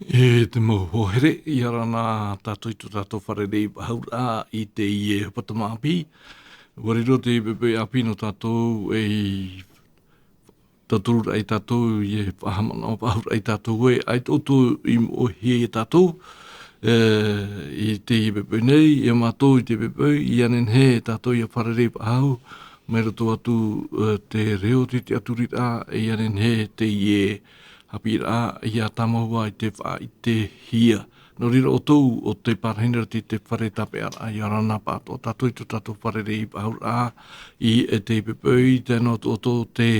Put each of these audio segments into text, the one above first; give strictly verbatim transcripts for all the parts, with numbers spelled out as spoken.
E te mau hoa here, ʻia ora na tātou i tō tātou fārerei faʻahou ra i teie hepetoma ʻāpī. ʻUa riro te poʻipoʻi ʻāpī nō tātou ei tauturu ra ia tātou, e faʻahaʻamanaʻo faʻahou ra ia tātou ē, ʻaita ʻoutou i moʻehia ia tātou, e, i teie poʻipoʻi nei, ia mātou i te poʻipoʻi, ʻia nehenehe tātou ʻia fārerei faʻahou, mai roto atu, e, te reo o te tiʻaturiraʻa, ʻia nehenehe teie haʻapiʻiraʻa ʻia tāmau i te faʻaʻitehia. Nō reira ʻoutou, ʻo tē parahi nei ra i te fare tāpeʻaraʻa, ʻia ora na pāʻatoʻa tātou i tō tātou fārerei faʻahou ra, i, e, teie poʻipoʻi, tae noa atu ʻoutou tē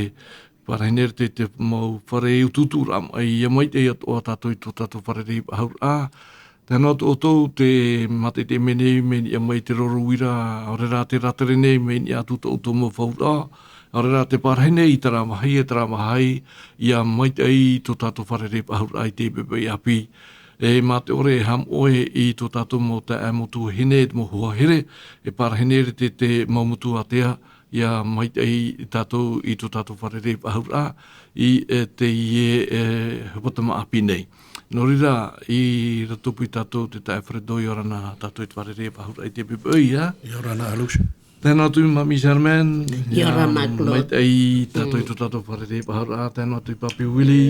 parahi nei ra i te mau fare utuuturaʻa mai, ʻia maitaʻi atoʻa tātou i tō tātou fārerei faʻahou ra. Tae noa atu ʻoutou tē mātaʻitaʻi mai nei, mea niʻa mai te rorouira, ʻaore rā tē rātere nei, mea niʻa atu tō ʻoutou mau fauraʻa, ʻaore rā tē parahi nei i terā vāhi, e terā vāhi, ʻia maitaʻi i tō tātou fārerei faʻahou ra i teie poʻipoʻi ʻāpī. E mā te ʻore e haʻamoʻe i tō tātou mau taeaʻe, mau tuahine, te mau hoa here, e parahi nei ra te, te mau metua ātea, ʻia maitaʻi ia tātou i tō tātou fārerei faʻahou ra, i, e, teie, e, hepetoma ʻāpī nei. Nō reira, i roto pū ia tātou te taeaʻe Fredo, ʻia ora na tātou i te fārerei faʻahou ra i teie poʻipoʻi, ā? ʻIa ora na Alush. Tae noa atu ia Mami Charmaine, ʻia ora na Claude. Maitaʻi tātou i tō tātou fārerei faʻahou ra, tae noa atu ia Papi Willy.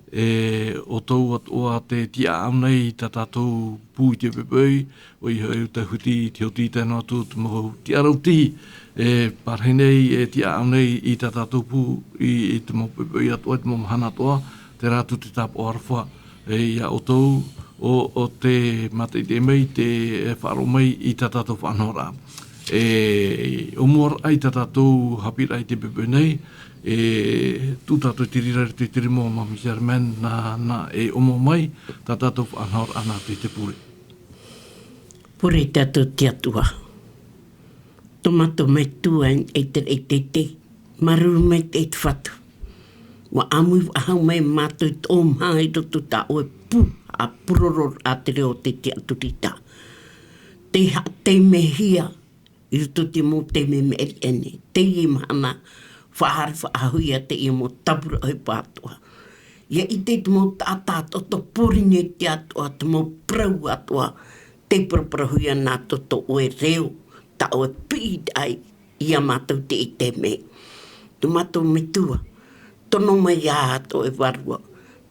E, ʻoutou atoʻa tē tiʻaʻau nei i tā tātou pū i teie poʻipoʻi, ʻoia hoʻi ʻo Tahuti, Tehuti, tae noa atu te mau tiʻarautī, e, parahi nei, e tiʻaʻau nei i tā tātou pū i, i te mau poʻipoʻi atoʻa, i te mau mahana atoʻa, terā atu te tāpaʻo aroha, e, ia ʻoutou, ʻo, ʻo tē mātaʻitaʻi mai, tē, e, faʻaroʻo mai i tā tātou faʻanahoraʻa. E, ʻōmuaraʻa i tā tātou haʻapiʻiraʻa i teie poʻipoʻi nei, e, tū tātou i te reira i roto i te rima o Mami Charmaine, nā, nā, e ʻōmua mai, tā tātou faʻanahoraʻa nā te, te pure. Pure tātou i te Atua. Tō mātou Metua i te, i te, te, māuruuru maitaʻi te Fatu. ʻUa ʻāmui faʻahou mai mātou i tō ʻoe maha i roto tā ʻoe pū, ʻa puroro a te reo o te tiʻaturiraʻa. Tē haʻateimehia, i roto i te mau taime meʻereʻa nei. Teie mahana, faʻahaere faʻahou ia teie mau tāvura ʻohipa atoʻa. ʻIa ʻite i te mau taʻata atoʻa, tō pōrīnetia atoʻa, te mau parau atoʻa, tē paraparauhia nā tō, tō ʻoe reo, tā ʻoe piʻiraʻa ia mātou i teie taime. Tō mātou Metua, tono mai ā tō ʻoe Vārua.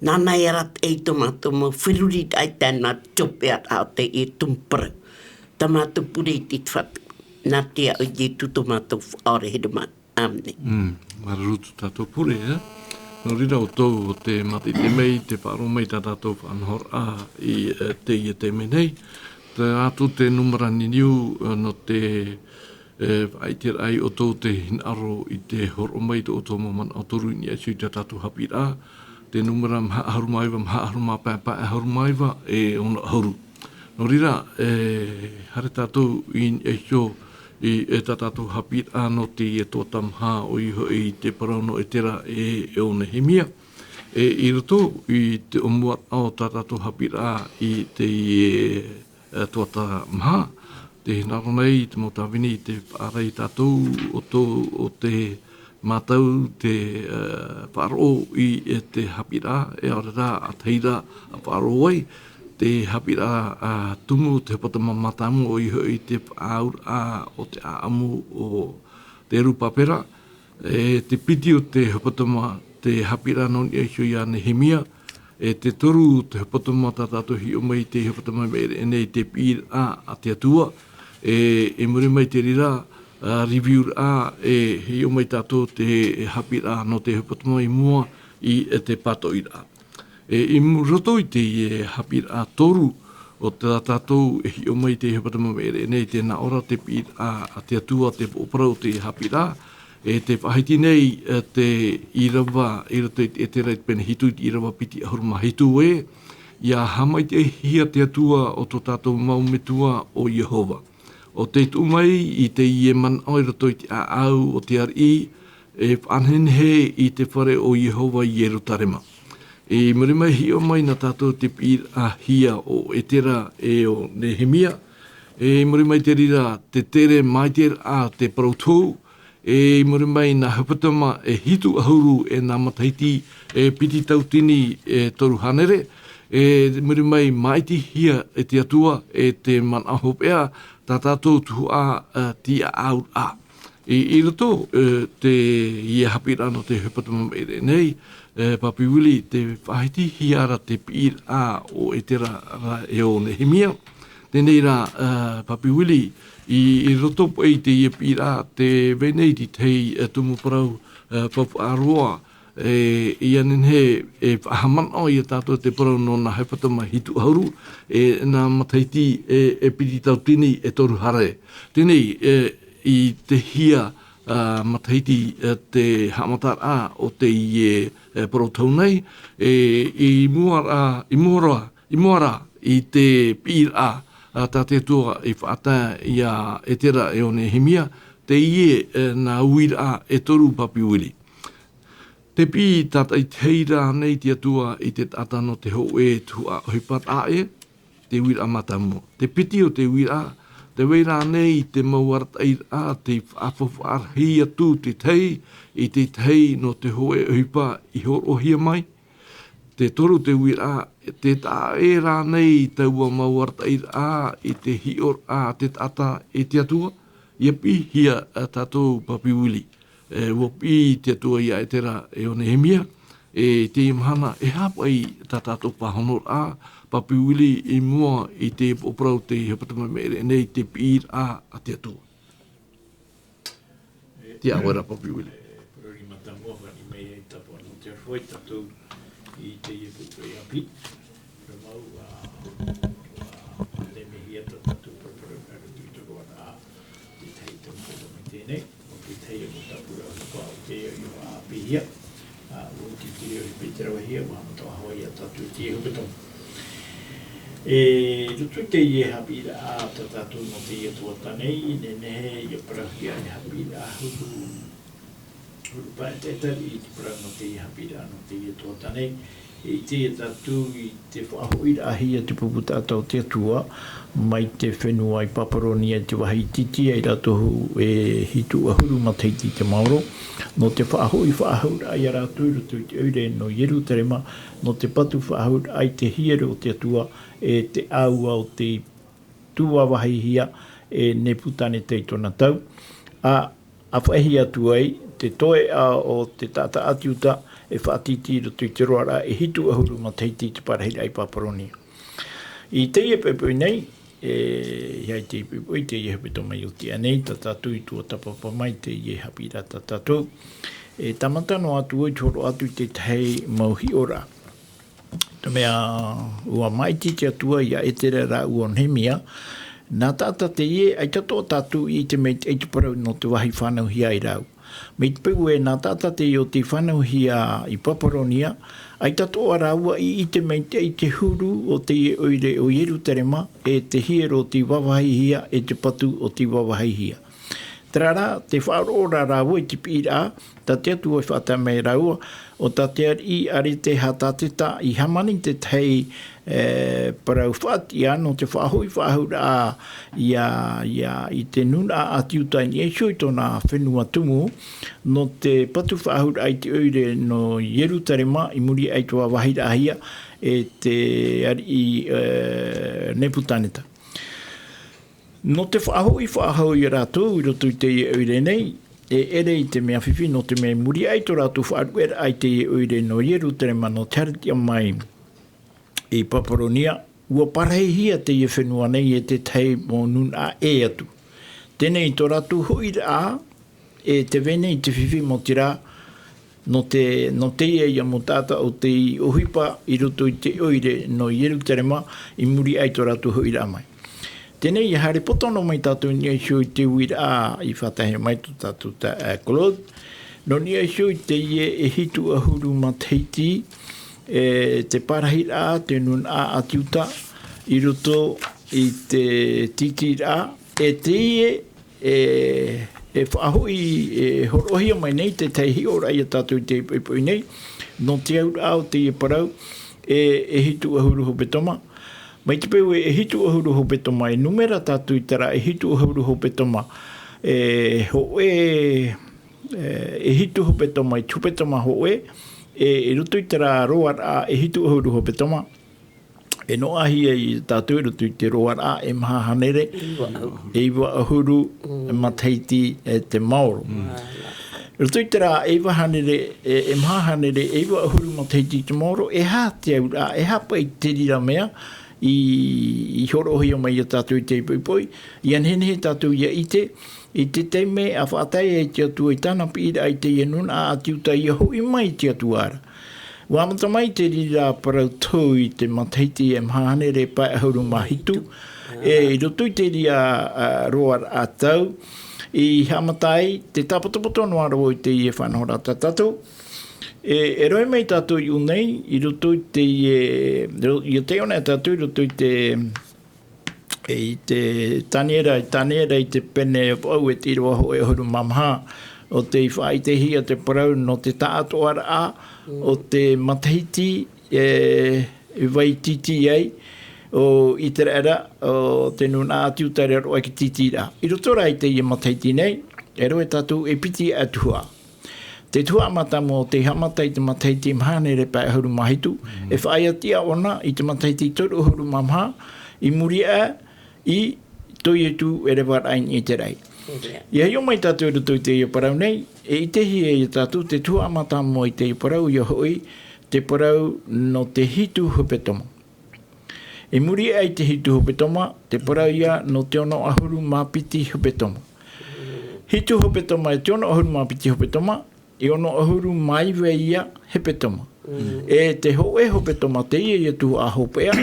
Nāna e arataʻi i tō mātou mau feruriraʻa i tae noa atu i te hopeʻaraʻa o teie tumu parau. Tā mātou pure i te Fatu. Nā te iʻoa o Ietu tō mātou Faʻaora here mai. ʻĀmene. Mm, māuruuru tō tātou pure, e? Nō reira ʻoutou, ʻo tē mātaʻitaʻi mai, tē faʻaroʻo mai i tā tātou faʻanahoraʻa i, e, teie taime nei. Terā atu te nūmera niniu, e, nō te, e, faʻaʻiteraʻa ia ʻoutou tē hinaʻaro i te hōroʻa mai i tō ʻoutou mau manaʻo toru i niʻa iho i tā tātou haʻapiʻiraʻa. Te nūmera maha ʻahuru mā iva, maha ʻahuru mā pae, pae ʻahuru mā iva, e ono ʻahuru. Nō reira, e, haere tātou i niʻa iho i, e, tā tātou haʻapiʻiraʻa nō teie tuatāmaha, ʻoia hoʻi te parau nō ʻEtera e, e ʻo Nehemia. E, i roto i te ʻōmuaraʻa o tā tātou haʻapiʻiraʻa i teie, e, tuatāmaha, tē hinaʻaro nei te mau tāvini i te faʻaara ia tātou, ʻo tō, ʻo te mātau te, e, faʻaroʻo i, e, te haʻapiʻiraʻa, e ʻaore rā ʻātahi ra ʻa faʻaroʻo ai, te haʻapiʻiraʻa, a, tumu, te hepetoma mātāmua, ʻoia hoʻi te faʻaauraʻa o te ʻāʻamu o te rūpāpera, e te piti o te hepetoma, te haʻapiʻiraʻa nō niʻa iho ia Nehemia, e te toru te hepetoma tā tātou e hiʻo mai i te hepetoma i maʻiri aʻe nei, te piʻiraʻa a te Atua, e, i muri mai i te reira, a, review-raʻa, e hiʻo mai tātou te haʻapiʻiraʻa nō te hepetoma i mua i, e te pātoʻiraʻa. E, i mu-, roto i teie haʻapiʻiraʻa toru, ʻo tā tātou e hiʻo mai i te hepetoma i maʻiri aʻe nei, tē nā ʻō ra te piʻiraʻa a te Atua, te poroʻi parau o te haʻapiʻiraʻa, e tē faʻahiti nei, e, te ʻīrava, i roto i te ʻEtera i te pene hitu, i te ʻīrava piti ʻahuru mā hitu ē, ʻia haʻamaitaʻihia te Atua ʻo tō tātou mau Metua ʻo Iehova. ʻO tē tuʻu mai i teie manaʻo i roto i te ʻāʻau o te ariʻi, e faʻanehenehe i te fare o Iehova i Ierutarema. I muri mai hiʻo mai nā tātou te piʻiraʻahia o ʻEtera e ʻo Nehemia. E i muri mai i te reira te tere maitaʻiraʻa te parau tohu. E i muri mai nā hepetoma e hitu ʻahuru e nā matahiti e piti tauatini e toru hānere. E muri mai, māʻitihia e te Atua e te manaʻo hopeʻa tā tātou tuhaʻa, ā, tiaʻauraʻa. I, i roto, ā, te, ia haʻapiʻiraʻa nō te hepetoma maʻiri nei, ā, Papi Willie, tē faʻahitihia ra te piʻiraʻa o Etera ra e ʻo Nehemia. Teie nei rā, ā, Papi Willie, i, i roto paʻi i teie piʻiraʻa, tē vai nei te tahi, ā, tumu parau, ā, faufaʻa roa, e, ʻia nehenehe e faʻahaʻamanaʻo ia tātou te parau nō nā hepetoma hitu ʻahuru, e, nā matahiti, e, e piti tauatini e toru haere. Teie nei, e, i te hia, ā, matahiti, e, te haʻamataraʻa o teie, e, parau tau nei, e, i mua ra, i mua ra, i mua ra i te piʻiraʻa, ā, tā te Atua i faʻatae ia Etera e ʻo Nehemia, teie, e, nā uiraʻa e toru, Papi Willie. Tē piʻi tātaʻitahi ra ānei te Atua i te taʻata nō te hōʻē tuhaʻa ʻohipa taʻa ʻē? Te uiraʻa mātāmua. Te piti o te uiraʻa, tē vai ra ānei te mau arataʻiraʻa tei faʻafaufaʻa rahi atu te tahi i te tahi nō te hōʻē ʻohipa i hōroʻahia mai? Te toru o te uiraʻa, tē taʻa ʻē ra ānei taua mau arataʻiraʻa i te hiʻoraʻa a te taʻata e te Atua? ʻIa piʻihia, ā, tātou, Papi Willie. E, ʻua piʻi te Atua ia Etera e ʻo Nehemia, e, i teie mahana, e aha paʻi tā tātou pāhonoraʻa, Papi Willie, i mua i te poroparau o te hepetoma maʻiri nei, te piʻiraʻa a te Atua. Tiaʻau ra, Papi Willie. E, parau mātāmua, ʻua ani mai ai tāpaʻo nō te aroha ia tātou i teie poʻipoʻi ʻāpī. Parau mau, ā, ʻua nehenehe ia tā tātou parapara nā roto i te roaraʻa, te tahi tau pō mai teie nei, ʻo te tahi mau tāpura ʻohipa o te ʻāpīhia. Ā, ʻua oti te reo i Petero hia, ʻua haʻamata hoʻi ia tātou i te hepetoma. E, roto i teie haʻapiʻiraʻa tā tātou nō teie tuhaʻa nei, nehenehe ʻia parauhia e haʻapiʻiraʻa huru, huru pae taʻitahi i te parau nō teie haʻapiʻiraʻa nō teie tuhaʻa nei. E ʻite ia tātou i te faʻahoʻiraʻahia te pupu taʻata o te Atua, mai te fenua i Paparonia i te vāhi tītī ai rātou e hitu ʻahuru matahiti i te maoro, nō te faʻahoʻi faʻahou raʻa ia rātou i roto i te ʻoire nō Ierutarema, nō te patu faʻahou raʻa i te hiero o te Atua, e te ʻāua o te tūvāvāhihia e Nepukaneta i tōna tau, ā, ʻa faʻaʻite atu ai te toeʻa o te taʻata ʻāti Iuta e faʻatītī i roto i te roaraʻa e hitu ʻahuru matahiti i te parahiraʻa i Paparonia. I teie poʻipoʻi nei, e, ʻia ʻite i te poʻipoʻi, teie hepetoma i oti aʻe nei, tā tātou i tuatāpapa mai teie haʻapiʻiraʻa tā tātou. E tāmata noa atu vau i te hōroʻa atu i te tahi mau hiʻoraʻa. Te mea, ʻua māʻiti te Atua ia Etera rāua ʻo Nehemia, nā taʻata teie, ʻaita atoʻa tātou i ʻite maitaʻi te parau nō te vāhi fānauhia ai rāua. Mai te peu ē, nā taʻata teie ʻo tei fānauhia i Paparonia, ʻaita atoʻa rāua i ʻite maitaʻi te huru o teie ʻoire o Ierutarema, e te hiero o tei vāvāhihia, e te patu o tei vāvāhihia. Terā rā, tē faʻaroʻo ra rāua i te piʻiraʻa, tā te Atua i faʻatae mai ia rāua, ʻo tā te ariʻi Aretahaseta i hāmani te tahi, e, parau faʻatiʻa nō te faʻahoʻi faʻahouraʻa ia, ia, i te nūnaʻa ʻāti Iuta i niʻa iho i tōna fenua tumu, nō te patu faʻahouraʻa i te ʻoire nō Ierutarema i muri aʻe i te vāvāhiraʻahia e te ariʻi, e, Nepukaneta. Nō te faʻahoʻi faʻahou ia rātou i roto i teie ʻoire nei, e ʻere i te mea fifi, nō te mea i muri aʻe i tō rātou faʻaruʻeraʻa i teie ʻoire nō Ierutarema nō te haereraʻa mai i Paparonia, ʻua parahihia teie fenua nei e te tahi mau nūnaʻa ʻē atu. Teie nei tō rātou hoʻiraʻa, e tē vai nei te fifi, maoti rā, nō te, nō teie ia mau taʻata ʻo tei ʻohipa i roto i te ʻoire nō Ierutarema i muri aʻe i tō rātou hoʻiraʻa mai. Teie nei, ʻia haere poto noa mai tātou i niʻa iho i te uiraʻa i faʻatae mai tō tātou taeaʻe Claude. Nō niʻa iho i teie e hitu ʻahuru matahiti, e te parahiraʻa, te nūnaʻa ʻāti Iuta, i roto i te tītīraʻa, e teie e, e faʻahoʻi, e hōroʻahia mai nei te tahi hiʻoraʻa ia tātou i teie poʻipoʻi nei, nō te auraʻa o teie parau, e, e hitu ʻahuru hepetoma. Mai te peu ē, e hitu ʻahuru hepetoma, e nūmera tātou i terā e hitu ʻahuru hepetoma, e hōʻē, e, e hitu hepetoma, e te hepetoma hōʻē, e, i roto i terā roaraʻa e hitu ʻahuru hepetoma, E noaʻahia ai tātou i roto i te roaraʻa e maha hānere, e iva ʻahuru matahiti e te maoro. I roto i te rā e iva hānere, e, e maha hānere, e iva ʻahuru matahiti i te maoro, e aha te auraʻa, e aha paʻi te reira mea i, i hōroʻahia mai ia tātou i te poʻipoʻi, ʻia nehenehe tātou ʻia ʻite, i te taime a faʻatae ai te Atua i tāna piʻiraʻa i teie nūnaʻa ʻĀti Iuta ʻia hoʻi mai i te Atua ra. ʻUa haʻamata mai te reira parau tou i te matahiti e maha hānere pae ʻahuru mā hitu, e, i roto i te reira, a, roaraʻa tau, i haʻamata ai te tāpotopoto noa roa i teie faʻanahoraʻa tā tātou. E, e rave mai tātou i ʻō nei, i roto i teie, ro-, ʻia taiʻo anaʻe tātou i roto i te, e, i te Taniera, i Taniera i te pene vaʻu e te ʻīrava hōʻē ʻahuru mā maha, ʻo tei faʻaʻitehia te parau nō te taʻatoʻaraʻa o te matahiti, e, e vaitītī ai ʻo Iteraera, ʻo te nūnaʻa ʻĀti Iuta i raro aʻe i te tītīraʻa. I roto rā i teie matahiti nei, e rave tātou e piti atu ā. Te tuhaʻa mātāmua ʻo tei haʻamata i te matahiti maha hānere pae ʻahuru mā hitu, e faʻaʻite ʻōna i te matahiti toru ʻahuru mā maha, i muri aʻe i tō Ietu e reva raʻa i niʻa i te raʻi. ʻIa hiʻo mai tātou i roto i teie parau nei, e ʻitehia ia tātou te tuhaʻa mātāmua i teie parau, ʻoia hoʻi, te parau nō te hitu hepetoma. I muri aʻe i te hitu hepetoma, te parau ia nō te ono ʻahuru mā piti hepetoma. Hitu hepetoma e te ono ʻahuru mā piti hepetoma, e ono ʻahuru mā iva ia hepetoma. E te hōʻē hepetoma, teie ia tuhaʻa hopeʻa,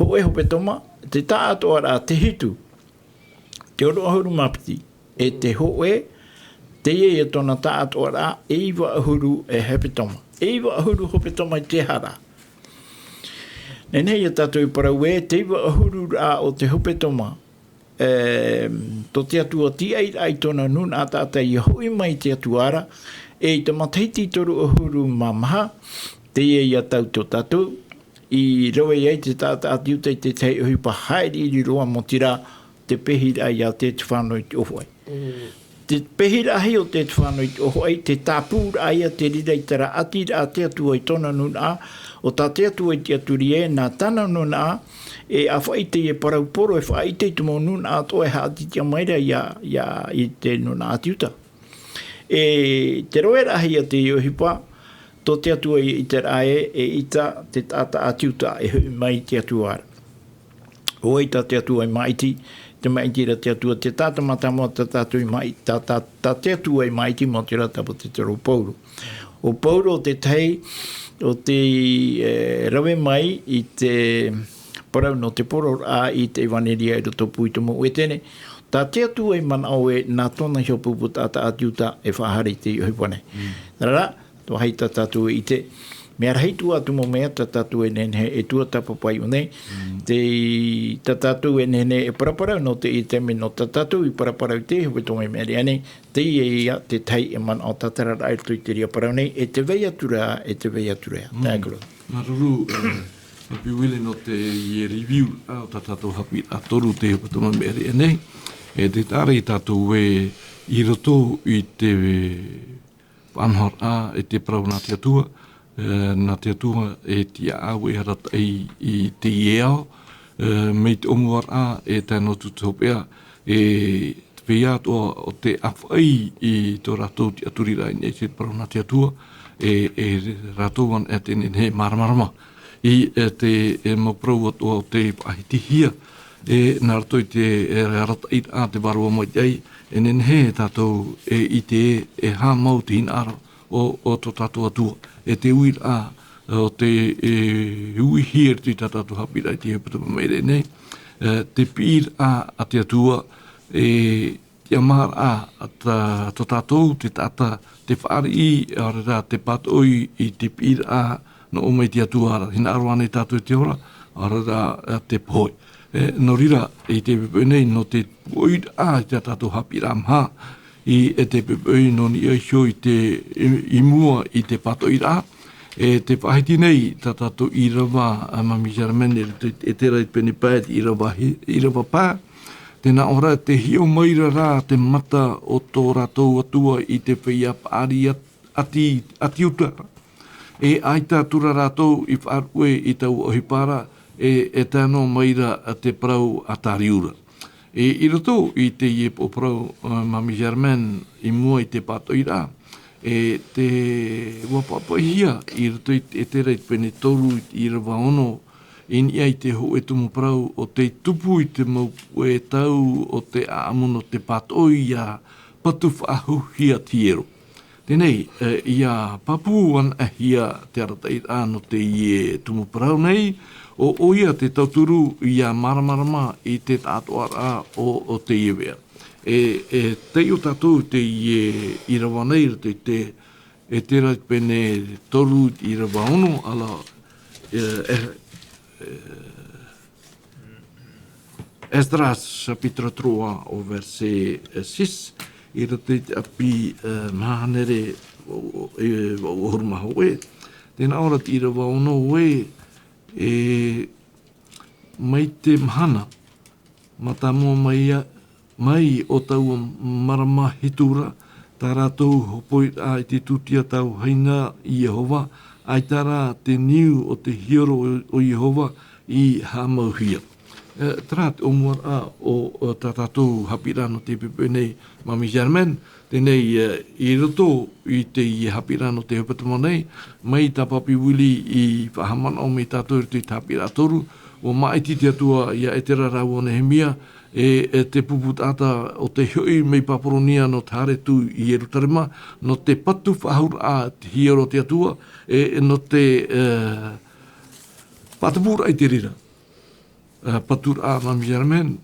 hōʻē hepetoma, te taʻatoʻaraʻa te hitu, te ono ʻahuru mā piti, e te hōʻē, teie ia tōna taʻatoʻaraʻa, e iva ʻahuru e hepetoma. E iva ʻahuru hepetoma i te hara. Nehenehe ia tātou e parau ē, te iva ʻahuru raʻa o te hepetoma, e, tō te Atua tīaʻiraʻa i tōna nūnaʻa taʻata ʻia hoʻi mai i te Atua ra, e i te matahiti toru ʻahuru mā maha, teie ia tau tō tātou, i rave ai te taʻata ʻĀti Iuta i te tahi ʻohipa haʻiriʻiri roa, maoti rā, te pēhiraʻa ia te, te fānau i te ʻōfaʻi. Te pēhiraʻa hoʻi o te, te fānau i te ʻōfaʻi, te tāpūraʻa ia te reira i terā ʻātiraʻa a te Atua i tōna nūnaʻa, ʻo tā te Atua i tiʻaturi ē, nā tāna nūnaʻa, e ʻāfaʻi i teie parau poro, e faʻaʻite i te mau nūnaʻa atoʻa e haʻatiʻatiʻa mai ra ia, ia, i te nūnaʻa ʻĀti Iuta. E te raveraʻa hoʻi a teie ʻohipa, tō te Atua i ʻite ra ē, eʻita te taʻata ʻĀti Iuta e hoʻi mai i te Atua ra. ʻO vai tā te Atua e māʻiti, te māʻiti ra te Atua, te taʻata mātāmua tā tātou i māʻi-, tā, tā, tā te Atua e māʻiti, maoti rā tāpaʻo te toro o Pauro. ʻO Pauro te tahi o tei, e, rave mai i te parau nō te pororaʻa i te ʻevaneria i roto pū i te mau ʻetene. Tā te Atua i manaʻo ē nā tōna iho pupu taʻata ʻĀti Iuta e faʻahaere i teie ʻohipa nei. Terā rā, te vāhi tā tātou e ʻite, mea rahi atu ā te mau mea tā tātou e nehenehe e tuatāpapa i ʻō nei. Te, tā tātou e nehenehe e paraparau nō teie taime nō tā tātou i paraparau i te hepetoma i maʻiri aʻe nei, teie ia te tahi e manaʻo tātararaʻa i roto i te reira parau nei, e tē vai atu ra, e tē vai atu ra. Taeaʻe Claude. Māuruuru, e, Happy Willie nō teie review, a, o tā tātou haʻapiʻiraʻa toru te hepetoma i maʻiri aʻe nei. E tē taʻa ra ia tātou ē i roto i te faʻanahoraʻa, e te parau nā te Atua, e, nā te Atua e tiʻa ʻāvaʻe e arataʻi i, i teie ao, e, mai te ʻōmuaraʻa e tae noa atu te hopeʻa, e te feiā atoʻa o tē ʻāfaʻi i tō rātou tiʻaturiraʻa i niʻa i te parau nā te Atua, e, e rātou anaʻe e nehenehe e māramarama i, e, te, e, mau parau atoʻa o tē faʻahitihia, e, nā roto i te, e, arataʻiraʻa a te Vārua Maitaʻi, e nehenehe tātou e ʻite ē, e aha mau te hinaʻaro o, o tō tātou Atua. E te uiraʻa, e, o tē, e, uihia i roto i tā tātou haʻapiʻiraʻa i te hepetoma i maʻiri aʻe nei, e, te piʻiraʻa a te Atua, e, te tiʻamāraʻa a tā, tō tātou, te taʻata, te fāriʻi, ʻaore rā, te pātoʻi i te piʻiraʻa nō ʻō mai te Atua ra. Hinaʻaro ānei tātou i te ora, ʻaore rā, e, te pohe. E, nō reira, i te poʻipoʻi nei, nō te poʻiraʻa i tā tātou haʻapiʻiraʻa maha, i, e te poʻipoʻi nō niʻa iho i te, i, i mua i te pātoʻiraʻa, e tē faʻahiti nei tā tātou ʻīrava, a, Mami Germaine, e, te, e terā i te pene pae, te ʻīrava hi-, ʻīrava pae, tē nā ʻō ra, tē hiʻo mai ra rā te mata o tō rātou Atua i te feiā paʻari ʻāti, ʻāti Iuta. E ʻaita atu ra rātou i faʻaruʻe i taua ʻohipa ra, e, e tae noa mai ra te parau a Tariu ra. E, i roto i teie pō parau, ā, Mami Germaine, i mua i te pātoʻiraʻa, e te, ʻua pāpaʻihia i roto i te, ʻEtera i te pene toru i te ʻīrava ono, i niʻa i te hōʻē tumu parau ʻo tei tupu i te mau puʻe tau o te ʻāʻamu nō te pātoʻi ʻia patu faʻahouhia te hiero. Teie nei, e, ʻia pāpū anaʻe hia te arataʻiraʻa nō teie tumu parau nei, ʻo, ʻoia te tauturu ʻia māramarama i te taʻatoʻaraʻa o, o teie veʻa. E, e taiʻo tātou i teie ʻīrava nei, i roto i te, ʻEtera i te pene toru i te ʻīrava ono, alors, e, e, e, Esdras chapitre trois au verset, e, six, i roto i te ʻāpī, e, maha hānere, ʻo, ʻo, e, ʻahuru mā hōʻē. Tē nā ʻō ra te ʻīrava ono ē, e, mai te mahana, mātāmua mai ia, mai ʻo taua marama hitu ra, tā rātou hōpoiraʻa i te tūtia tauhaina i Iehova, ʻaita rā te niu o te hiero o, o Iehova i haʻamauhia. E, terā te ʻōmuaraʻa o, o tā tātou haʻapiʻiraʻa nō te poipoi nei, Mami Germaine, teie nei, e, i roto i teie haʻapiʻiraʻa nō te hepetoma nei, mai tā Papi Willie i faʻahaʻamanaʻo mai ia tātou i roto i te haʻapiʻiraʻa toru, ʻua māʻiti te Atua ia ʻEtera rāua Nehemia, e, e te pupu taʻata ʻo tei hoʻi mai Papuronia nō te haere atu i Ierutarema, nō te patu faʻahou i te hiero o te Atua, e, e nō te, e, pātupuraʻa i te reira. E, paturaʻa, Mami Germaine,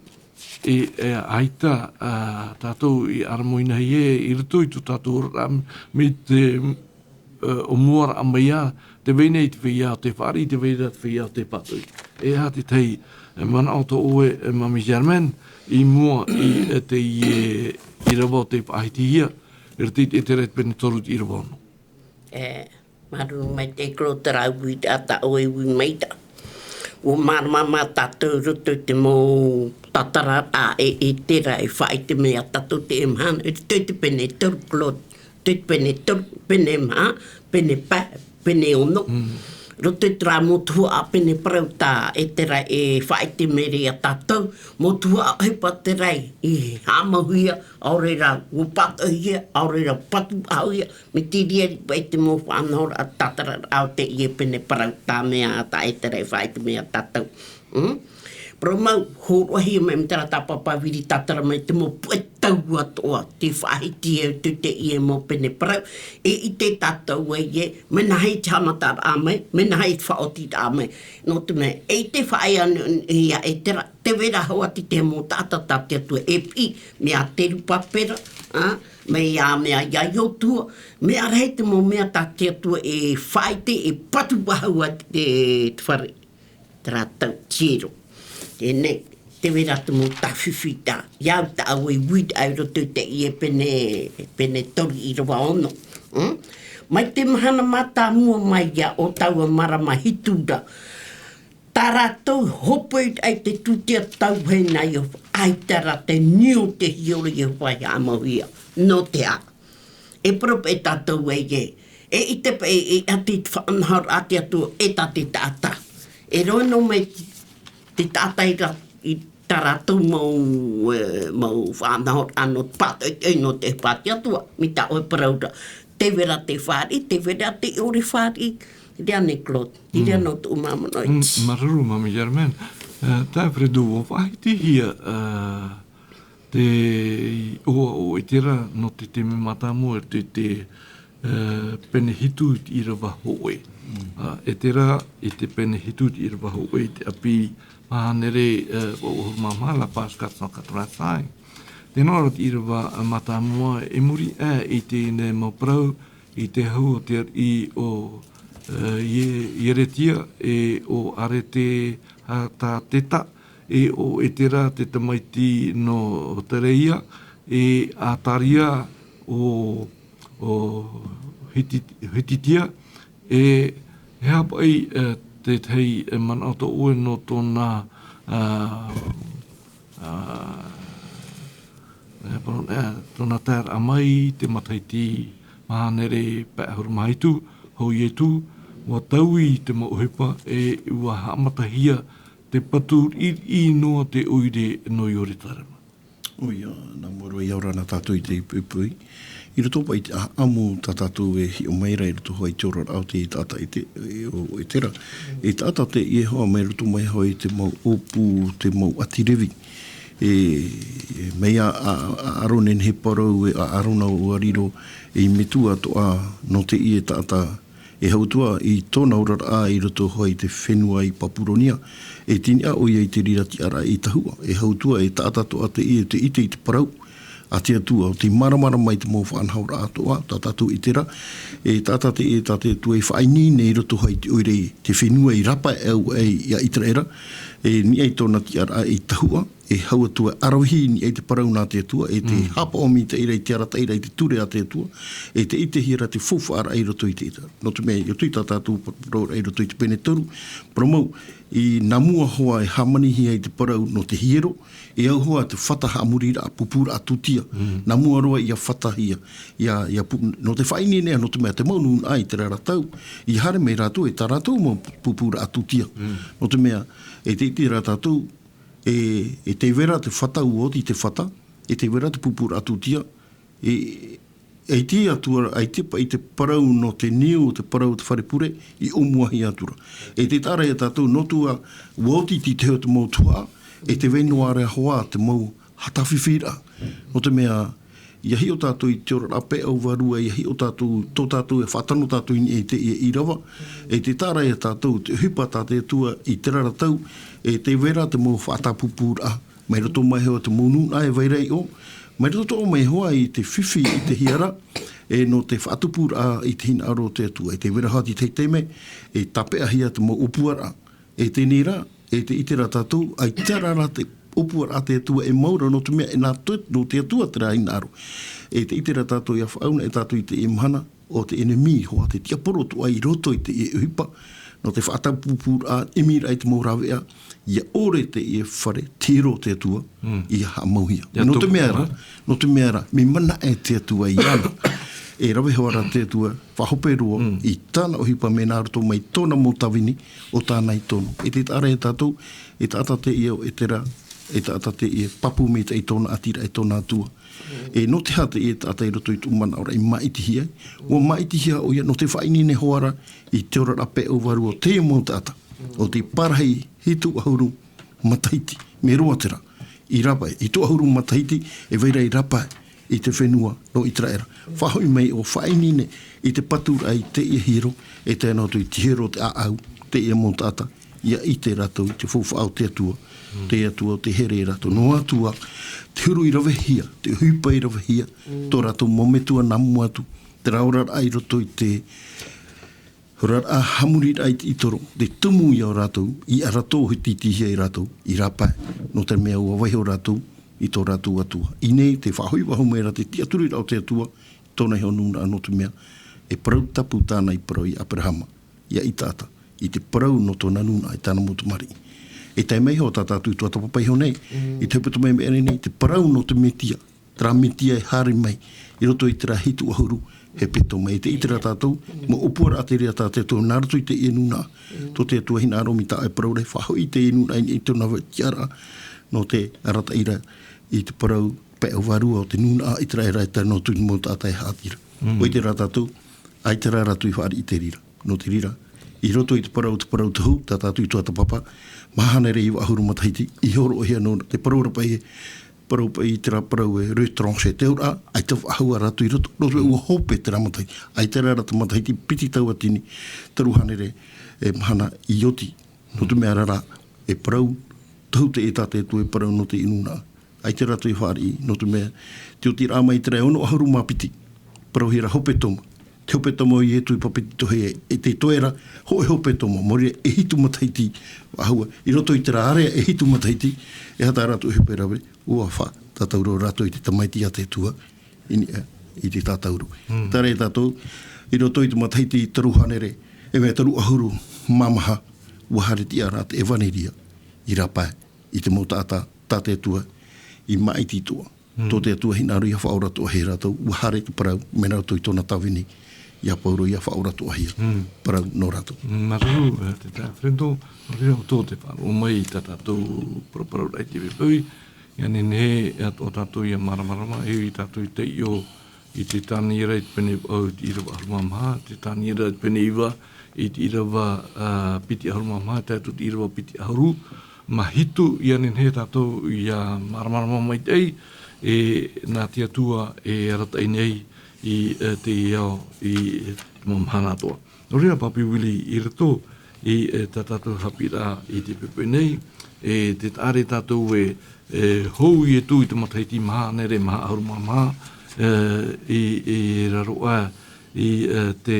e, e, ʻaita, e, tātou i ʻaramuina hia i roto i tō tātou oraraʻa mai te, e, ʻōmuaraʻa mai ā, tē vai nei te feiā ʻo tē fāriʻi, tē vai ra te feiā ʻo tē pātoʻi. E aha te tahi, e, manaʻo tō ʻoe, e, Mami Germaine, i mua i, e, teie, e, ʻīrava ʻo tei faʻahitihia, i roto i te ʻEtera i te pene toru i te ʻīrava ono. E, māuruuru maitaʻi Claude, terā ui tā ʻoe i ui mai ra. ʻUa māramarama tātou i roto i te mau tātararaʻa e, ʻEtera e faʻaʻite mai ia tātou teie mahana, i roto i te pene toru Claude, te pene toru, pene maha, pene pae, pene ono. Mm. Roto i terā mau tuhaʻa pene parau tā ʻEtera e faʻaʻite mai ra ia tātou, mau tuhaʻa ʻohipa terā i haʻamauhia, ʻaore rā ʻua pātoʻihia, ʻaore rā patu faʻahouhia, mai te reira paʻi te mau faʻanahoraʻa tātararaʻa o teie pene parau, tā mea tā ʻEtera e faʻaʻite mai ia tātou. Mm? Parau mau, hōroʻahia mai, mai terā tā Papa Willie tātara mai te mau puʻe tau atoʻa, tē faʻahiti ai i roto i teie mau pene parau, e ʻite tātou ē, mea nāhea te haʻamataraʻa mai, mea nāhea te faʻaotiraʻa mai. Nō te mea, eʻita e faʻaea anaʻe ia ʻEtera, tē vai ra hoʻi te mau taʻata tā te Atua e piʻi, mai ia Zerubabela, ā, mai ia, mai ia Iosua, mea rahi te mau mea tā te Atua e faʻaʻite, e patu faʻahou i te, te fare, terā tau hiero. Teie nei, tē vai ra te mau tāfifi tā, ia au tā ʻoe i ui ra i roto i teie pene, pene toru ʻīrava ono. Mm? Mai te mahana mātāmua mai ā ʻo taua marama hitu ra, tā rātou hōpoiraʻa i te tūtia tauhaina a Iehova, ʻaita rā te niu o te hiero o Iehova i haʻamauhia. Nō te aha? E parau paʻi tātou ē, e ʻite paʻi, e ʻati te faʻanahoraʻa a te Atua e tā te taʻata. E roa noa mai te taʻata i rā, i tā rātou mau, e, mau faʻanahoraʻa nō te pātoʻitoʻi nō te ʻohipa a te Atua, mai tā ʻoe parau ra. Tē vai ra tē fāriʻi, tē vai ra tē ʻore fāriʻi, te reira nei Claude, te reira nō tōʻu māmanaʻo. Mm, māuruuru, Mami Germaine. E, tā Fredo, ʻua faʻahitihia, e, te iʻoa o ʻEtera nō te taime mātāmua i te, te, e, pene hitu i te ʻīrava hōʻē. Mm. Ā, ʻEtera i te pene hitu i te ʻīrava hōʻē, i te ʻāpī maha hānere, e, ʻahuru mā maha, la page quatre cent quatre-vingt-cinq. Tē nā ʻō ra te ʻīrava mātāmua, i muri aʻe i teie nei mau parau, i te hau o te ariʻi o, e, Ie-, Ieretia, e ʻo Aretahatateta, e ʻo ʻEtera te tamaiti nō Sereia, e Ataria ʻo, ʻo Hiti-, Hititia, e, e aha paʻi, e, te tahi, e, manaʻo tō ʻoe nō tōna, ā, ā, e, parau, e, tōna taeraʻa mai, te matahiti maha hānere pae ʻahuru mā hitu, hou ietū, ʻua taui te mau ʻohipa, e ʻua haʻamatahia Te patu riʻiriʻi noa te ʻoire nō Ierutarema. ʻOia, nā mua roa ia ora na tātou i te poipoi. I roto paʻi i te ʻāʻamu tā tātou e hiʻo mai ra i roto hoʻi i te oraraʻa o te taʻata e te, e, o Etera. E taʻata teie hoʻi mai roto mai hoʻi i te mau ʻōpū, te mau ʻāti Revi. E, e, mai a, a, a Arone nei he parau, e a Arona ʻua riro ei metua atoʻa nō teie taʻata e hau atu ā i tōna oraraʻa i roto hoʻi i te fenua i Papuronia. E tini ā ʻoia i te reira tiʻaraʻa i Tahua. E hau atu ā e taʻata atoʻa teie te ʻite i te parau a te Atua, ʻo tei māramarama i te mau faʻanahoraʻa atoʻa, tā tātou Etera, e taʻata teie tā te Atua i faʻaineine i roto hoʻi i te ʻoire i te fenua i rāpae au ai ia Iteraera, e niʻa i tōna tiʻaraʻa i Tahua, e hau atu ā e ʻaravihi i niʻa i te parau nā te Atua, e te Mm. haʻapaʻo mai i te reira, i te arataʻi ra i te ture a te Atua, e te ʻitehia ra te faufaʻaraʻa i roto i te ʻita. Nō te mea, i roto i tā tātou parau ra i roto i te pene toru, parau mau, i nā mua hoʻi e hāmanihia i te parau nō te hiero, e au hoʻi te fata haʻamoriraʻa, pupūraʻa tūtia. Mm. Nā mua roa ia fatahia, ia, ia pu-, nō te faʻaineine, nō te mea te mau nūnaʻa i terā ra tau, i haere mai rātou e tā rātou mau pupūraʻa tūtia. Mm. Nō te mea, e te ʻite ra tātou, e, e tē vai ra te fata, ʻua oti te fata, e tē vai ra te pupūraʻa tūtia, e, e te Atua, e te pa-, i te parau nō te niu, te parau o te fare pure, i ʻōmuahia atu ra. E tē taʻa ra ia tātou, nō te mea, ʻua oti te tahi o te mau tuhaʻa, e tē vai noa ra hoʻi te mau hatafifi ra. Nō te mea, ia hiʻo tātou i te oraraʻa pae ʻau vārua, ia hiʻo tātou, tō tātou, e faʻatano tātou i niʻa i teie ʻīrava, e tē taʻa ra ia tātou, te ʻohipa tā te Atua i terā ra tau, e tē vai ra te mau faʻatāpupūraʻa, mai roto mai hoʻi te mau nūnaʻa e vai ra i ʻō, mai roto mai hoʻi i te fifi i te hiero, e nō te faʻatupuraʻa i te hinaʻaro o te Atua, e tē vai ra hoʻi te tahi taime, e tāpeʻahia te mau ʻōpuaraʻa, e teie nei rā, e te ʻite ra tātou, ʻaita rā te ʻōpuaraʻa a te Atua e mau ra nō te mea e nā te, nō te Atua terā hinaʻaro. E te ʻite ra tātou ia faʻauna e tātou i teie mahana, ʻo te ʻenemi hoʻi te tiaporo atoʻa i roto i teie ʻohipa, nō te faʻatāpupūraʻa, ʻimiraʻa i te mau rāveʻa, ia ʻore teie fare, te hiero o te Atua, Mm. ia haʻamauhia. Ia Nō te tupu, mea ra, mm. nō te mea ra, mea manaʻo te Atua iāna. E rave hoʻi ra te Atua, faʻahope roa, Mm. i tāna ʻohipa mea nā roto mai tōna mau tāvini, ʻo tāna i tōna. E tē taʻa ra ia tātou, e taʻata teie ʻo Etera, e taʻata teie e pāpū maitaʻi i tōna ʻātiraʻa, i tōna Atua. E nō te aha teie taʻata i roto i tōʻu manaʻoraʻa i māʻitihia ai? ʻUa māʻitihia ʻoia nō te faʻaineine hoʻi ra i te oraraʻa pae ʻau vārua o te mau taʻata. ʻO te parahi hitu ʻahuru matahiti, mea roa terā. I rāpae, hitu ʻahuru matahiti, e vai ra i rāpae i te fenua nō Iteraera. Faʻahoʻi mai ʻo faʻaineine i te paturaʻa i teie hiero, e tae noa atu i te hiero o te ʻāʻau, teie mau taʻata, ia ʻite rātou i te faufaʻa o te Atua, Mm. te Atua o te here ia rātou. Noa atu ā, te huru i ravehia, te ʻohipa i ravehia, Mm. tō rātou mau metua nā mua atu, terā oraraʻa i roto i te oraraʻa haʻamoriraʻa i te ʻītoro, te tumu ia ō rātou, i ʻaratō ʻo hitiʻitihia ia rātou, i rāpae, nō te mea ʻua vaiiho rātou i tō rātou Atua. I ʻō nei, tē faʻahoʻi faʻahou mai ra te tiʻaturiraʻa o te Atua, tōna iho nūnaʻa nō te mea, e parau tapu tāna i parau ia Aperahama, ia Isaaka, i te parau nō tōna nūnaʻa, i tāna mau tamariʻi. E tae mai hoʻi tā tātou tuatāpapa iho nei, Mm. i te hepetoma i maʻiri nei, te parau nō te Mesia, terā Mesia e haere mai, i roto i terā hitu ʻahuru hepetoma. E te ʻite ra tātou, mau ʻōpuaraʻa terā tā te Atua, nā roto i teie nūnaʻa, Mm. tō te Atua hinaʻaro mai tā ʻoe parau ra, faʻahoʻi i teie nūnaʻa i tōna tiʻaraʻa, nō te arataʻi ra i te parau pae ʻau vārua o te nūnaʻa Iteraera e tae noa atu i te mau taʻata e haʻati ra. Mm. ʻOia terā tātou, ʻaita rā rātou i fāriʻi i te reira. Nō te reira, i roto i te parau, te parau tohu, tā tātou tuatāpapa, maha hānere iva ʻahuru matahiti, i hōroʻahia noa ra, te parau ra paʻi, parau paʻi terā parau e, le tranche, te auraʻa, ʻaita faʻahou ā rātou i roto, nō te mea ʻua hope terā matahiti, ʻaita rā rā te matahiti, piti tauatini, toru hānere, e mahana i oti, nō te mea ra rā, e parau, tohu teie tā te Atua e parau nō te nūnaʻa. ʻAita rātou i fāriʻi, nō te mea, te otiraʻa mai terā e ono ʻahuru mā piti, parauhia ra hepetoma. Te hepetoma o Ietu i papetitohia, e te toe ra, hōʻē hepetoma, maori e hitu matahiti, faʻahou ā, i roto i terā ārea e hitu matahiti, e aha tā rātou hope rave, ʻua faʻatātauro rātou i te tamaiti a te Atua, i niʻa, i te tātauro. Mm. Terā ia tātou, i roto i te matahiti toru hānere, e mea toru ʻahuru mā maha, ʻua haere tiʻa ra te ʻevaneria, i rāpae, i te mau taʻata, tā te Atua, i māʻiti atoʻa. Mm. Tō te Atua hinaʻaro ia faʻaora atoʻa ia rātou, ʻua haere te parau, mai nā roto i tōna tāvini, ia Pauro ia faʻaoratoʻahia. Mm. Parau nō rātou. Mm, māuruuru, e, te taeaʻe Fredo, nō reira ʻoutou te faʻaroʻo mai i tā tātou paraparau i te poʻipoʻi, ʻia nehenehe atoʻa tātou ia māramarama, e ui tātou i te ʻio i te Taniera i te pene vaʻu i te ʻīrava ʻahuru mā maha, te Taniera i te pene iva i te ʻīrava, ā, piti ʻahuru mā maha, tae atu i te ʻīrava piti ʻahuru mā hitu, ʻia nehenehe tātou ia māramarama maitaʻi, e, nā te Atua e arataʻi nei i, e, te ao i, e, te mau mahana atoʻa. Nō reira, Papi Willie, i roto i, e, tā tātou haʻapiʻiraʻa i te poʻipoʻi nei, e, tē taʻa ra tātou e, e, hou Ietu i te matahiti maha, hānere maha ʻahuru mā maha, e, i, i raro aʻe i, e, te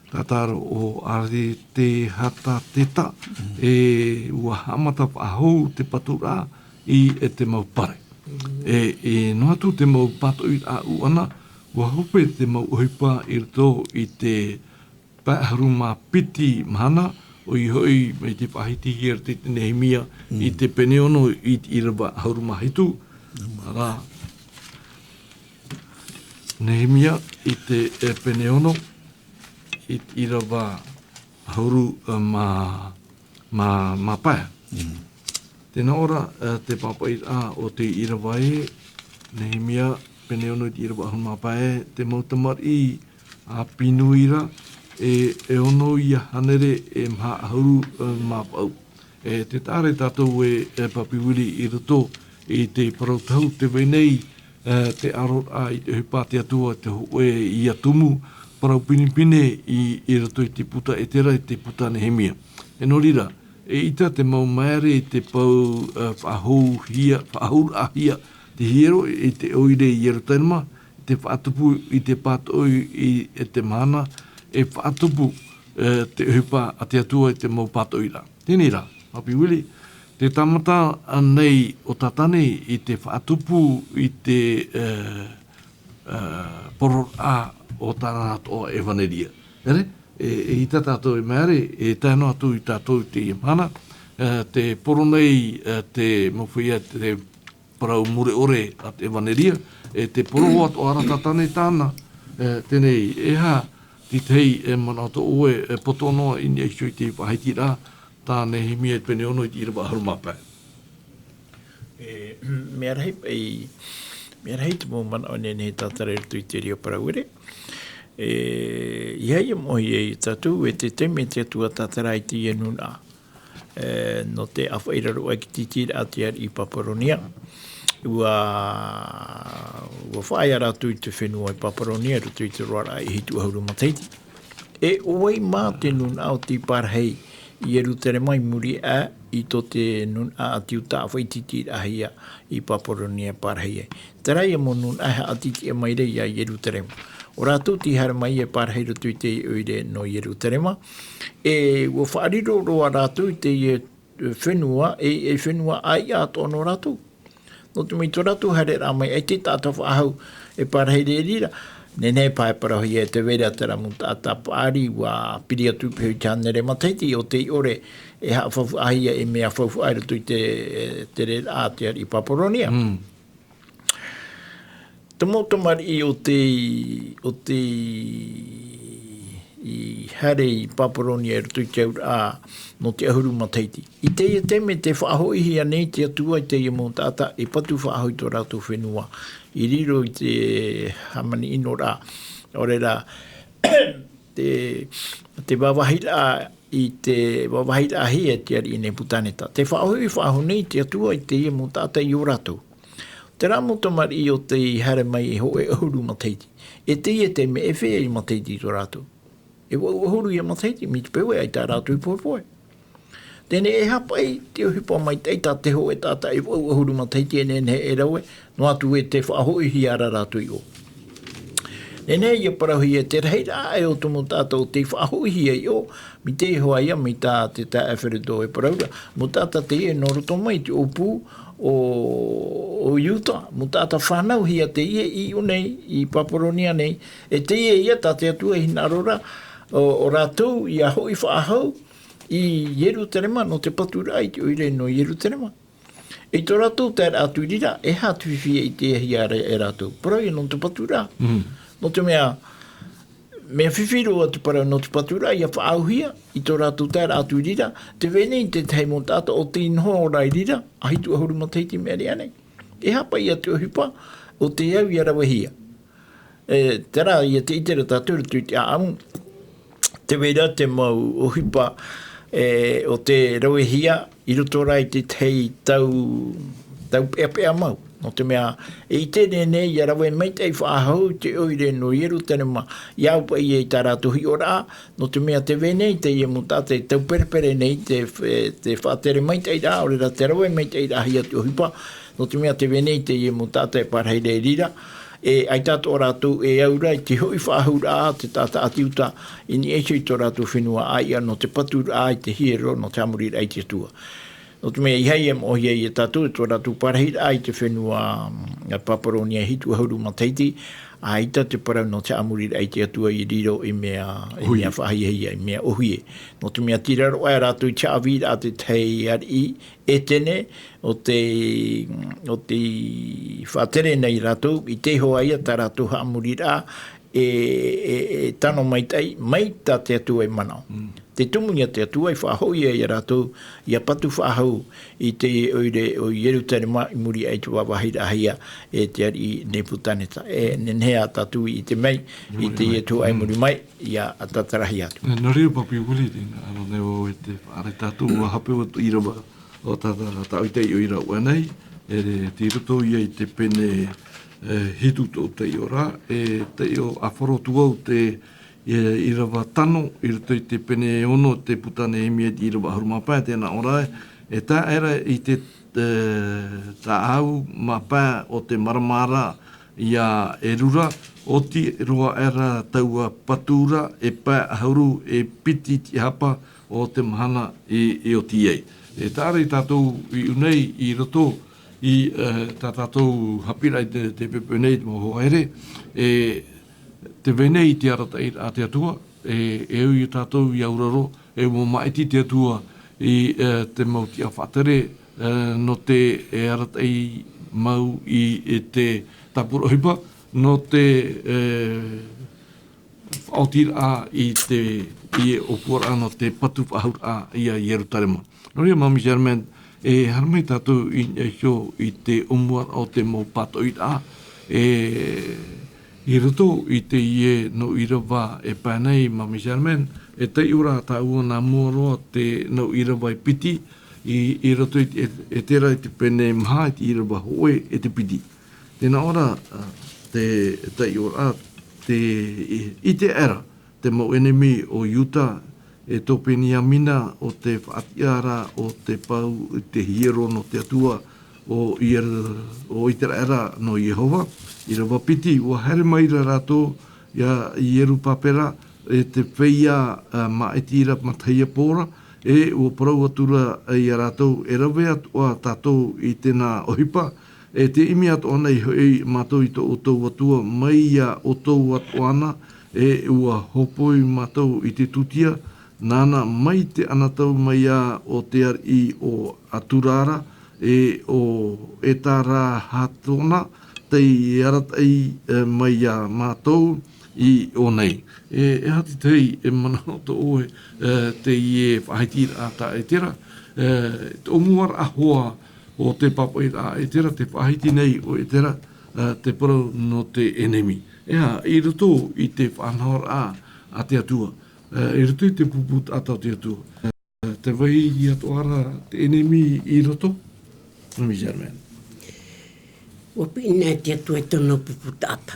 tātaro o Aretehatateta, e, ʻua haʻamata faʻahou te paturaʻa i, e, te mau pare. E, e, noa atu te mau pātoʻiraʻa ʻuʻana, ʻua hope te mau ʻohipa i roto i te pae ʻahuru mā piti mahana, ʻoia hoʻi mai te faʻahitihia i te Nehemia i te pene ono i te ʻīrava ʻahuru mā hitu. Arā, Nehemia i te, e, pene ono, i te ʻīrava ʻahuru, e, mā, mā, mā pae. Mm. Tē nā ʻō ra, e, te pāpaʻiraʻa o te ʻīrava ē, Nehemia, pene ono i te ʻīrava ʻahuru mā pae, te mau tamariʻi a Pinuira, e, e ono ia hānere e maha ʻahuru, e, mā vaʻu. E, tē taʻa ra tātou e, e Papi Willie i roto i te parau tahu tē vai nei, e, te ʻaroraʻa i te ʻohipa a te Atua, te hōʻē ia tumu, parau pinepine i, i roto i te puta Etera, i te puta Nehemia. E nō reira, eʻita te mau maere i te pau, e, faʻahouhia, faʻahouraʻahia te hiero i te ʻoire i Ierutarema, i te faʻatupu i te pātoʻi i, e te mahana, e faʻatupu, e, te ʻohipa a te Atua i te mau pātoʻiraʻa. Teie rā, Papi Willie, te tāmata nei o Tatane i te faʻatupu i te, e, e, poroʻraʻa o tāna atoʻa ʻevaneria. Ere, e, eʻita tātou e maere, e tae noa atu ia tātou i teie mahana, e, tē poro nei, e, te mau feiā, te parau mure ʻore a te ʻevaneria, e tē poro atoʻa ra Tatane tāna, e, teie nei, e aha te tahi, e, manaʻo atoʻa ʻoe, e poto noa i niʻa iho i te faʻahitiraʻa, tā Nehemia i te pene ono i te ʻīrava ʻahuru mā pae. E, mea rahi, e, mea rahi te mau manaʻo nehenehe tātara i roto i te reira parau ere. E, ʻeiaha ia moʻe ia tātou, e te taime te Atua tātara i teie nūnaʻa. E, nō te ʻāfaʻi i raro aʻe i te tītīraʻa a te ariʻi Paparonia. ʻUa, ʻua faʻaea rātou i te fenua i Paparonia, i roto i te roaraʻa e hitu ʻahuru matahiti. E ʻo vai mā te nūnaʻa o tei parahi i Ierutarema i muri aʻe i tō te nūnaʻa a te Iuta ʻāfaʻi tītīraʻahia i Paparonia e parahi ai. Terā ia mau nūnaʻa e haʻatītīʻa mai ra ia Ierutarema. ʻO rātou tei haere mai e parahi i roto i te ʻoire nō Ierutarema. E ʻua faʻariro roa rātou i teie fenua, e, e fenua ʻāiʻa atoʻa nō rātou. Nō te mea i tō rātou haereraʻa mai, ʻaita e taʻata faʻahou e parahi ra i reira. Nehenehe paʻi e parauhia e te vai ra terā mau taʻata paʻari ʻua piri atu i te hōʻē hānere matahiti ʻo tei ʻore e haʻafaufaʻahia ei mea faufaʻa i roto i te, te reira a te ariʻi Paparonia. Mm. Te mau tamariʻi o tei, o tei haere i Paparonia i roto i te auraʻa nō te ʻahuru matahiti. I teie taime tē faʻahoʻihia nei te Atua i teie mau taʻata e patu faʻahou i tō rātou fenua. I riro i te hāmani ʻino ra, ʻaore rā, te, te vāvāhiraʻa i te vāvāhiraʻahia e te ariʻi Nepukaneta. Tē faʻahoʻi faʻahou nei te Atua i teie mau taʻata i ō rātou. Terā mau tamariʻi o tei haere mai e hōʻē ʻahuru matahiti. E teie taime e feiā matahiti tō rātou? E vaʻu ʻahuru ia matahiti, mai te peu ē ʻaita rātou i pohepohe. Teie e aha paʻi te ʻohipa maitaʻi tā te hōʻē taʻata e vaʻu ʻahuru matahiti e nehenehe e rave, noa atu ē tē faʻahoʻihia ra rātou i ʻō. Nehenehe ia parauhia te rahiraʻa aʻe o te mau taʻata o tei faʻahoʻihia i ʻō, mai te iho ā ia, mai tā te taeaʻe Fredo e parau ra, mau taʻata teie nō roto mai i te ʻōpū o, o Iuta, mau taʻata fānauhia teie i ʻō nei, i Paparonia nei, e teie ia tā te Atua i hinaʻaro ra, ʻo, ʻo rātou ia hoʻi faʻahou i Ierutarema, nō te paturaʻa i te ʻoire nō Ierutarema. I tō rātou taeraʻa atu i reira, e aha te fifi e ʻitehia ra e rātou? Parau ia nō te paturaʻa. Mm. Nō te mea, Mea fifi roa te parau nō te paturaʻa, ʻia faʻaauhia i tō rātou taeraʻa atu i reira, tē vai nei te tahi mau taʻata ʻo tei noho ra i reira, ʻahuru matahiti mea rave nei. E aha paʻi te ʻohipa ʻo tei au ʻia ravehia? E, terā, ʻia ʻite ra tātou i roto i te ʻāʻamu, tē vai ra te mau ʻohipa, e, ʻo tē ravehia i roto rā i te tahi tau, tau peʻapeʻa mau. Nō te mea, e ʻite nei ʻia rave maitaʻi faʻahou te ʻoire nō Ierutarema, ʻia au paʻi i tā rātou hiʻoraʻa, nō te mea tē vai nei teie mau taʻata e tauperepere nei te, te faʻatere maitaʻiraʻa, ʻaore rā te rave maitaʻiraʻahia te ʻohipa, nō te mea tē vai nei teie mau taʻata e parahi ra i reira, e ʻaita atoʻa rātou e au ra i te hoʻi faʻahouraʻa a te taʻata ʻāti Iuta i niʻa iho i tō rātou fenua ʻāiʻa nō te paturaʻa i te hiero, nō te haʻamoriraʻa i te Atua. Nō te mea, ʻeiaha e moʻehia ia tātou i tō rātou parahiraʻa i te fenua, mm, Paparonia hitu ʻahuru matahiti, ʻaita te parau nō te haʻamoriraʻa i te Atua i riro i mea, i Ōhie. Mea faʻahiahia, i mea ʻōhie. Nō te mea, tira roa rātou i te haʻavīraʻa a te tahi ariʻi Etene, ʻo tei, ʻo tei faʻatere nei rātou, i te iho ā ia tā rātou haʻamoriraʻa, e, e, e tano maitaʻi, mai tā te Atua i manaʻo. Mm. Te tumu ia te Atua i faʻahoʻi ia rātou, ʻia patu faʻahou i te ʻoire o Ierutarema i muri aʻe i te vāvāhiraʻahia e te ariʻi Nepukaneta. E nehenehe ā tātou i ʻite mai, i te Ietu ʻai muri mai, ʻia tātarahia atu. E, nō reira, Papi Willie, tēnā, ʻano nei vau e te faʻaara tātou, ʻua hape atu ʻīrava, ʻo tā, tā, tā ʻoe i taiʻo ra ʻoe nei, e, tei roto ia i te pene, e, hitu tō taiʻo ra, e, taiʻo ʻāfaro atu vau te, e, ʻīrava tano, i roto i te pene ono te puta Nehemia i te ʻīrava ʻahuru mā pae, tēnā ʻō ra, e tae ra i te, e, taʻau mā pae o te marama ra, ʻia Erura, ʻoti roa aʻe ra taua patu ra, e pae ʻahuru e piti te hapa o te mahana i, i oti ai. E taʻa ra ia tātou i ʻō nei i roto i, e, tā tātou haʻapiʻiraʻa i te, te pēpē nei, te mau hoa here, e, tē vai nei te arataʻiraʻa a te Atua, e, e au ia tātou ʻia auraro, e ʻua māʻiti te Atua i, e, te mau tiʻa faʻatere, e, nō te, e, arataʻi mau i, i te tāpura ʻohipa, nō te, e, faʻaotiraʻa i te, i ʻōpuaraʻa nō te patu faʻahouraʻa ia Ierutarema. Nō reira, Māmī Germaine, e haere mai tātou i niʻa iho i te ʻōmuaraʻa o te mau pātoʻiraʻa, e, i roto i teie nau ʻīrava e pae nei, Māmī Germaine, e taiʻo ra tāua nā mua roa te nau ʻīrava e piti, i, i roto i te, e, Etera i te pene maha, i te ʻīrava hōʻē e te piti. Tēnā ʻō ra, ā, te taiʻoraʻa, te, i, ʻite aʻera te mau ʻenemi o Iuta, e tō Beniamina, ʻo te faʻatiʻaraʻa o te pau i te hiero nō te Atua o Ier-, o Iteraera nō Iehova. ʻĪrava piti, ʻua haere mai ra rātou ia Ierubabela, e te feiā, ā, māʻiti ra matahiapo ra, e ʻua parau atu ra ia rātou, e rave atoʻa tātou i tēnā ʻohipa, e tē ʻimi atoʻa nei hoʻi mātou i tō ʻoutou Atua mai ia ʻoutou atoʻa na, e ʻua hōpoi mātou i te tūtia, nāna mai te anotau mai ia ʻo te ariʻi o Atura ra, e ʻo Etarahapona, tei arataʻi, e, mai ia mātou i ʻō nei. E, e aha te tahi e manaʻo tō ʻoe, e, teie faʻahitiraʻa tā Etera, e, te ʻōmuaraʻa hoʻi o te pāpaʻiraʻa a Etera, te faʻahiti nei o Etera, e, te parau nō te ʻenemi. E aha, i roto i te faʻanahoraʻa a te Atua, e, i roto i te pupu taʻata o te Atua, e, tē vai atoʻa ra te ʻenemi i roto, Māmī Germaine? ʻUa piʻi nei te Atua i tōna pupu taʻata.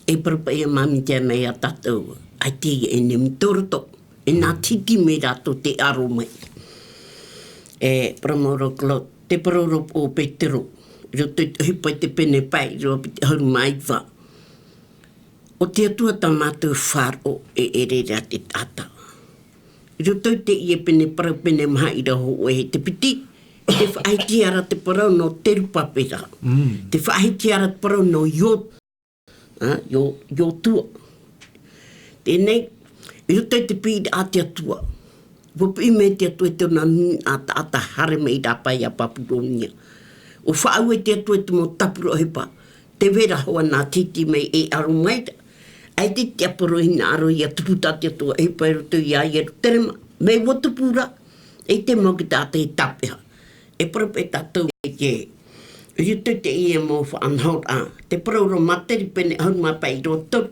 E parau paʻi ia Māmī Germaine ia tātou, ʻaita e ʻenemi tō roto. E nā te iti mai rātou te aro mai. E parau mau ra Claude, te parau ra o Petero, i roto i te ʻohipa i te pene pae, ʻīrava piti ʻahuru mā iva. ʻO te Atua tā mātou faʻaroʻo e ʻere ra te taʻata. I roto i teie pene parau, pene maha ʻīrava hōʻē e te piti, tē faʻahiti ra te parau nō Zerubabela. Mm. Tē faʻahiti ra te parau nō Io-, ā, Io-, Iosua. Teie nei, i roto i te piʻiraʻa a te Atua. ʻUa piʻi mai te Atua i tōna nūnaʻa taʻata haere mai i rāpae ia Babulonia. ʻUa faʻaue te Atua i te mau tāpura ʻohipa. Tē vai ra hoʻi nā te iti mai e aro mai ra. ʻAita te tiaporo i hinaʻaro ʻia tupu tā te Atua e ʻohipa i roto ia Ierutarema. Mai ʻua tupu ra, ʻaita e mau tātaʻitahi tāpeʻa. E parau paʻi tātou e te, i roto i teie mau faʻanahoraʻa. Te parau ra Mataio pene ʻahuru mā pae ʻīrava toru.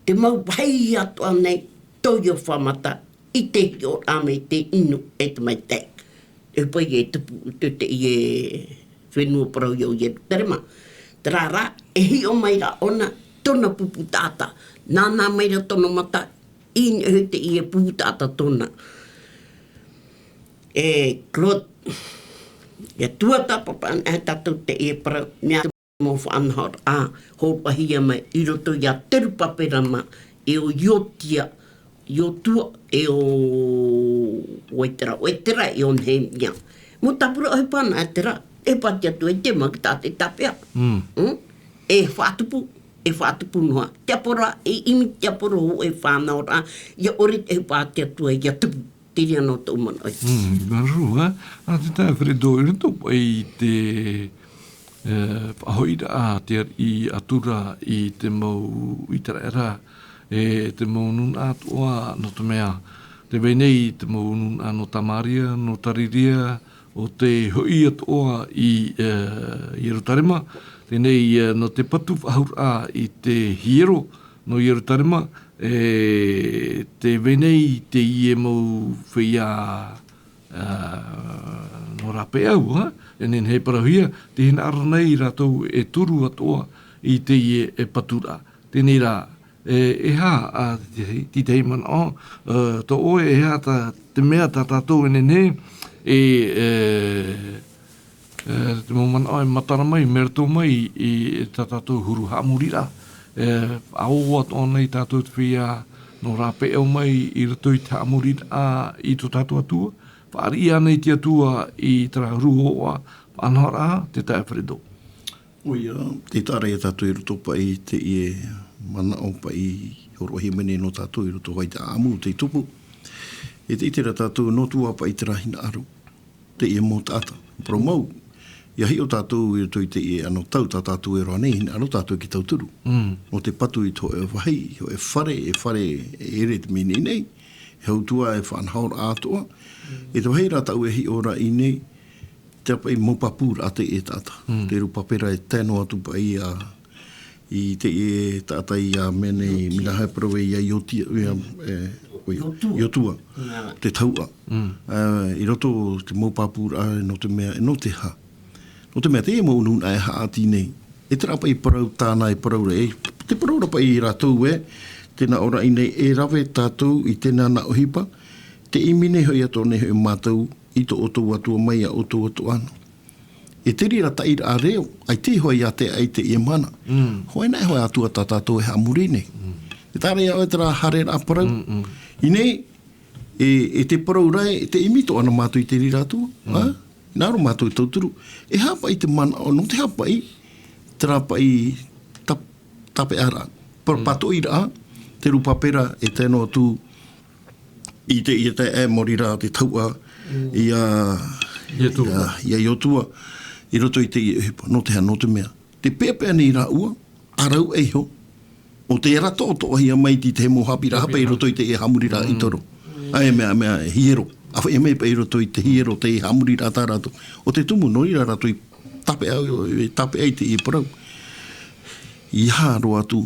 Te mau vāhi atoʻa nei, tō Iehofa mata, i te hiʻoraʻa mai te inu e te maitaʻi. E ʻohipa e tupu i te, teie fenua parau ia ʻo Ierutarema. Terā rā, e hiʻo mai ra ʻōna, tōna pupu taʻata. Nānā mai ra tōna mata, i niʻa iho i teie pupu taʻata tōna. E Claude, ʻia tuatāpapa anaʻe tātou teie parau, mea mau faʻanahoraʻa, hōroʻahia mai i roto ia Serupapela mā, e ʻo Iotia, Iotua, e ʻo, ʻo vai terā, ʻo vai terā, e ʻo Nehemia. Mau tāpura ʻohipa anaʻe terā, e pāti atu ai te mau tātaʻitahi tāpeʻa. Mm. Mm? E faʻatupu, e faʻatupu noa. Tiaporo, e ʻimi tiaporo hōʻē faʻanahoraʻa, ʻia ʻore te ʻohipa a te Atua ʻia tupu. Te reira nō tōʻu manaʻo. Mm, māuruuru, ā. Ā, te taeaʻe Alfredo, i roto paʻi i te, e, faʻahoʻiraʻa a te ariʻi atura i te mau ʻĪteraʻera, e te mau nūnaʻa atoʻa, nō te mea, tē vai nei te mau nūnaʻa nō Tamaria, nō Tariria, ʻo tē hoʻi atoʻa i, e, Ierutarema, teie nei, e, nō te patu faʻahou ra i te hiero nō Ierutarema, e, tē vai nei teie mau feiā, e, nō rāpae au, ā, e nehenehe e parauhia, tē hinaʻaro nei rātou e turu atoʻa i teie, e, paturaʻa. Teie rā, e, e aha, ā, te, te, te manaʻo, e, tō ʻoe, e aha tā, te mea tā tātou e nehenehe, e, e, e, te mau manaʻo e matara mai, mea roto mai i, i tā tātou huru haʻamoriraʻa. E, faʻaō atoʻa nei tātou te feiā nō rāpae au mai i roto i te haʻamoriraʻa i tō tātou Atua. Fāriʻi ānei te Atua i terā huru ʻōʻoa, faʻanahoraʻa, te taeaʻe Alfredo? ʻOia, tē taʻa ra ia tātou i roto paʻi i teie manaʻo paʻi hōroʻahia mai nei nō tātou i roto i te ʻāʻamu, te tupu. E te ʻite ra tātou nō te aha paʻi terā hinaʻaro, teie mau taʻata. Parau mau, ʻia hiʻo tātou i roto i teie anotau tā tātou e roaʻa nei, hinaʻaro tātou e tauturu. Mm. Nō te patu i te hōʻē vāhi, hōʻē fare, e fare e ʻere te mea nei nei, e hau atu ā e faʻanahoraʻa atoʻa. E te vāhi rā tāʻu e hiʻo ra i ʻō nei, terā paʻi mau pāpūraʻa teie taʻata. Mm. Te Serupapela e tae noa atu paʻi ia, i teie taʻata ia mea nei, mea rahi e parau ē ia Iotia, ia, e, ʻoia, Iotua. Iotua. Nā. Te tahuʻa. Mm. Ā, i roto te mau pāpūraʻa, nō te mea, nō te aha. Nō te mea, teie mau nūnaʻa e haʻati nei. E terā paʻi parau tāna e parau ra, e, te parau ra paʻi rātou ē, tē nā ʻō ra i ʻō nei, e rave tātou i teie nā ʻohipa, tē ʻimi nei hoʻi atoʻa nei hoʻi mātou i tō ʻoutou Atua mai iā ʻoutou atoʻa na. E te reira taʻiraʻa reo, ʻaita e hoʻi ʻia tae i teie mahana. Mm. Hōʻē nā hōʻē atu ā tā tātou e haʻamori nei. Mm. E taʻa ra ia ʻoe terā haereraʻa parau. Mm, mm. I ʻō nei, e, e te parau ra, e te ʻimi atoʻa na mātou i te reira Atua, mm, ā? Nā ʻō ra mātou e tauturu. E aha paʻi te manaʻo, nō te aha paʻi, terā paʻi tap-, tāpeʻaraʻa, pa-, mm, pātoʻiraʻa, te Serupapela e tae noa atu i teie taeaʻe, e mōrī rā te tahuʻa, mm, ia, Iotua. Ia, ia Iotua, i roto i teie ʻohipa, nō te aha, nō te mea. Tē peʻapeʻa nei rāua, ʻāraʻuhia iho, ʻo tē ara toʻotoʻohia mai i te mau haʻapiʻiraʻa haʻapiʻi i roto i teie haʻamoriraʻa i toro. Mm. ʻA e mea, mea, hiero. ʻA faʻaʻī mai paʻi i roto i te hiero, te haʻamoriraʻa tā rātou. ʻO te tumu, nō reira rātou i tāpeʻa, i tāpeʻa i teie parau. ʻEiaha roa atu,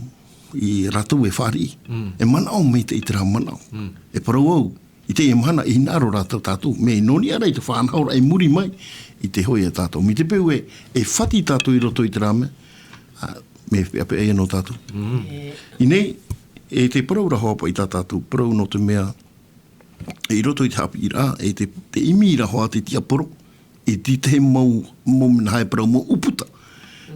i rātou e fāriʻi. Mm. E manaʻo mai te, i terā manaʻo. Mm. E parau au, i teie mahana e hinaʻaro rātou tātou. Mea nō niʻa rā i te faʻanahoraʻa i muri mai, i te hoʻi ia tātou. Mai te peu ē, e fati tātou i roto i terā mea, ā, mea peʻapeʻa ia nō tātou. Mm. I ʻō nei, e te parau ra hoʻi paʻi tā tātou, parau nō te mea, i roto i te haʻapiʻiraʻa, e te, te ʻimi ra hoʻi te tiaporo, i te, te mau, mau mea e parau mau ʻūputa.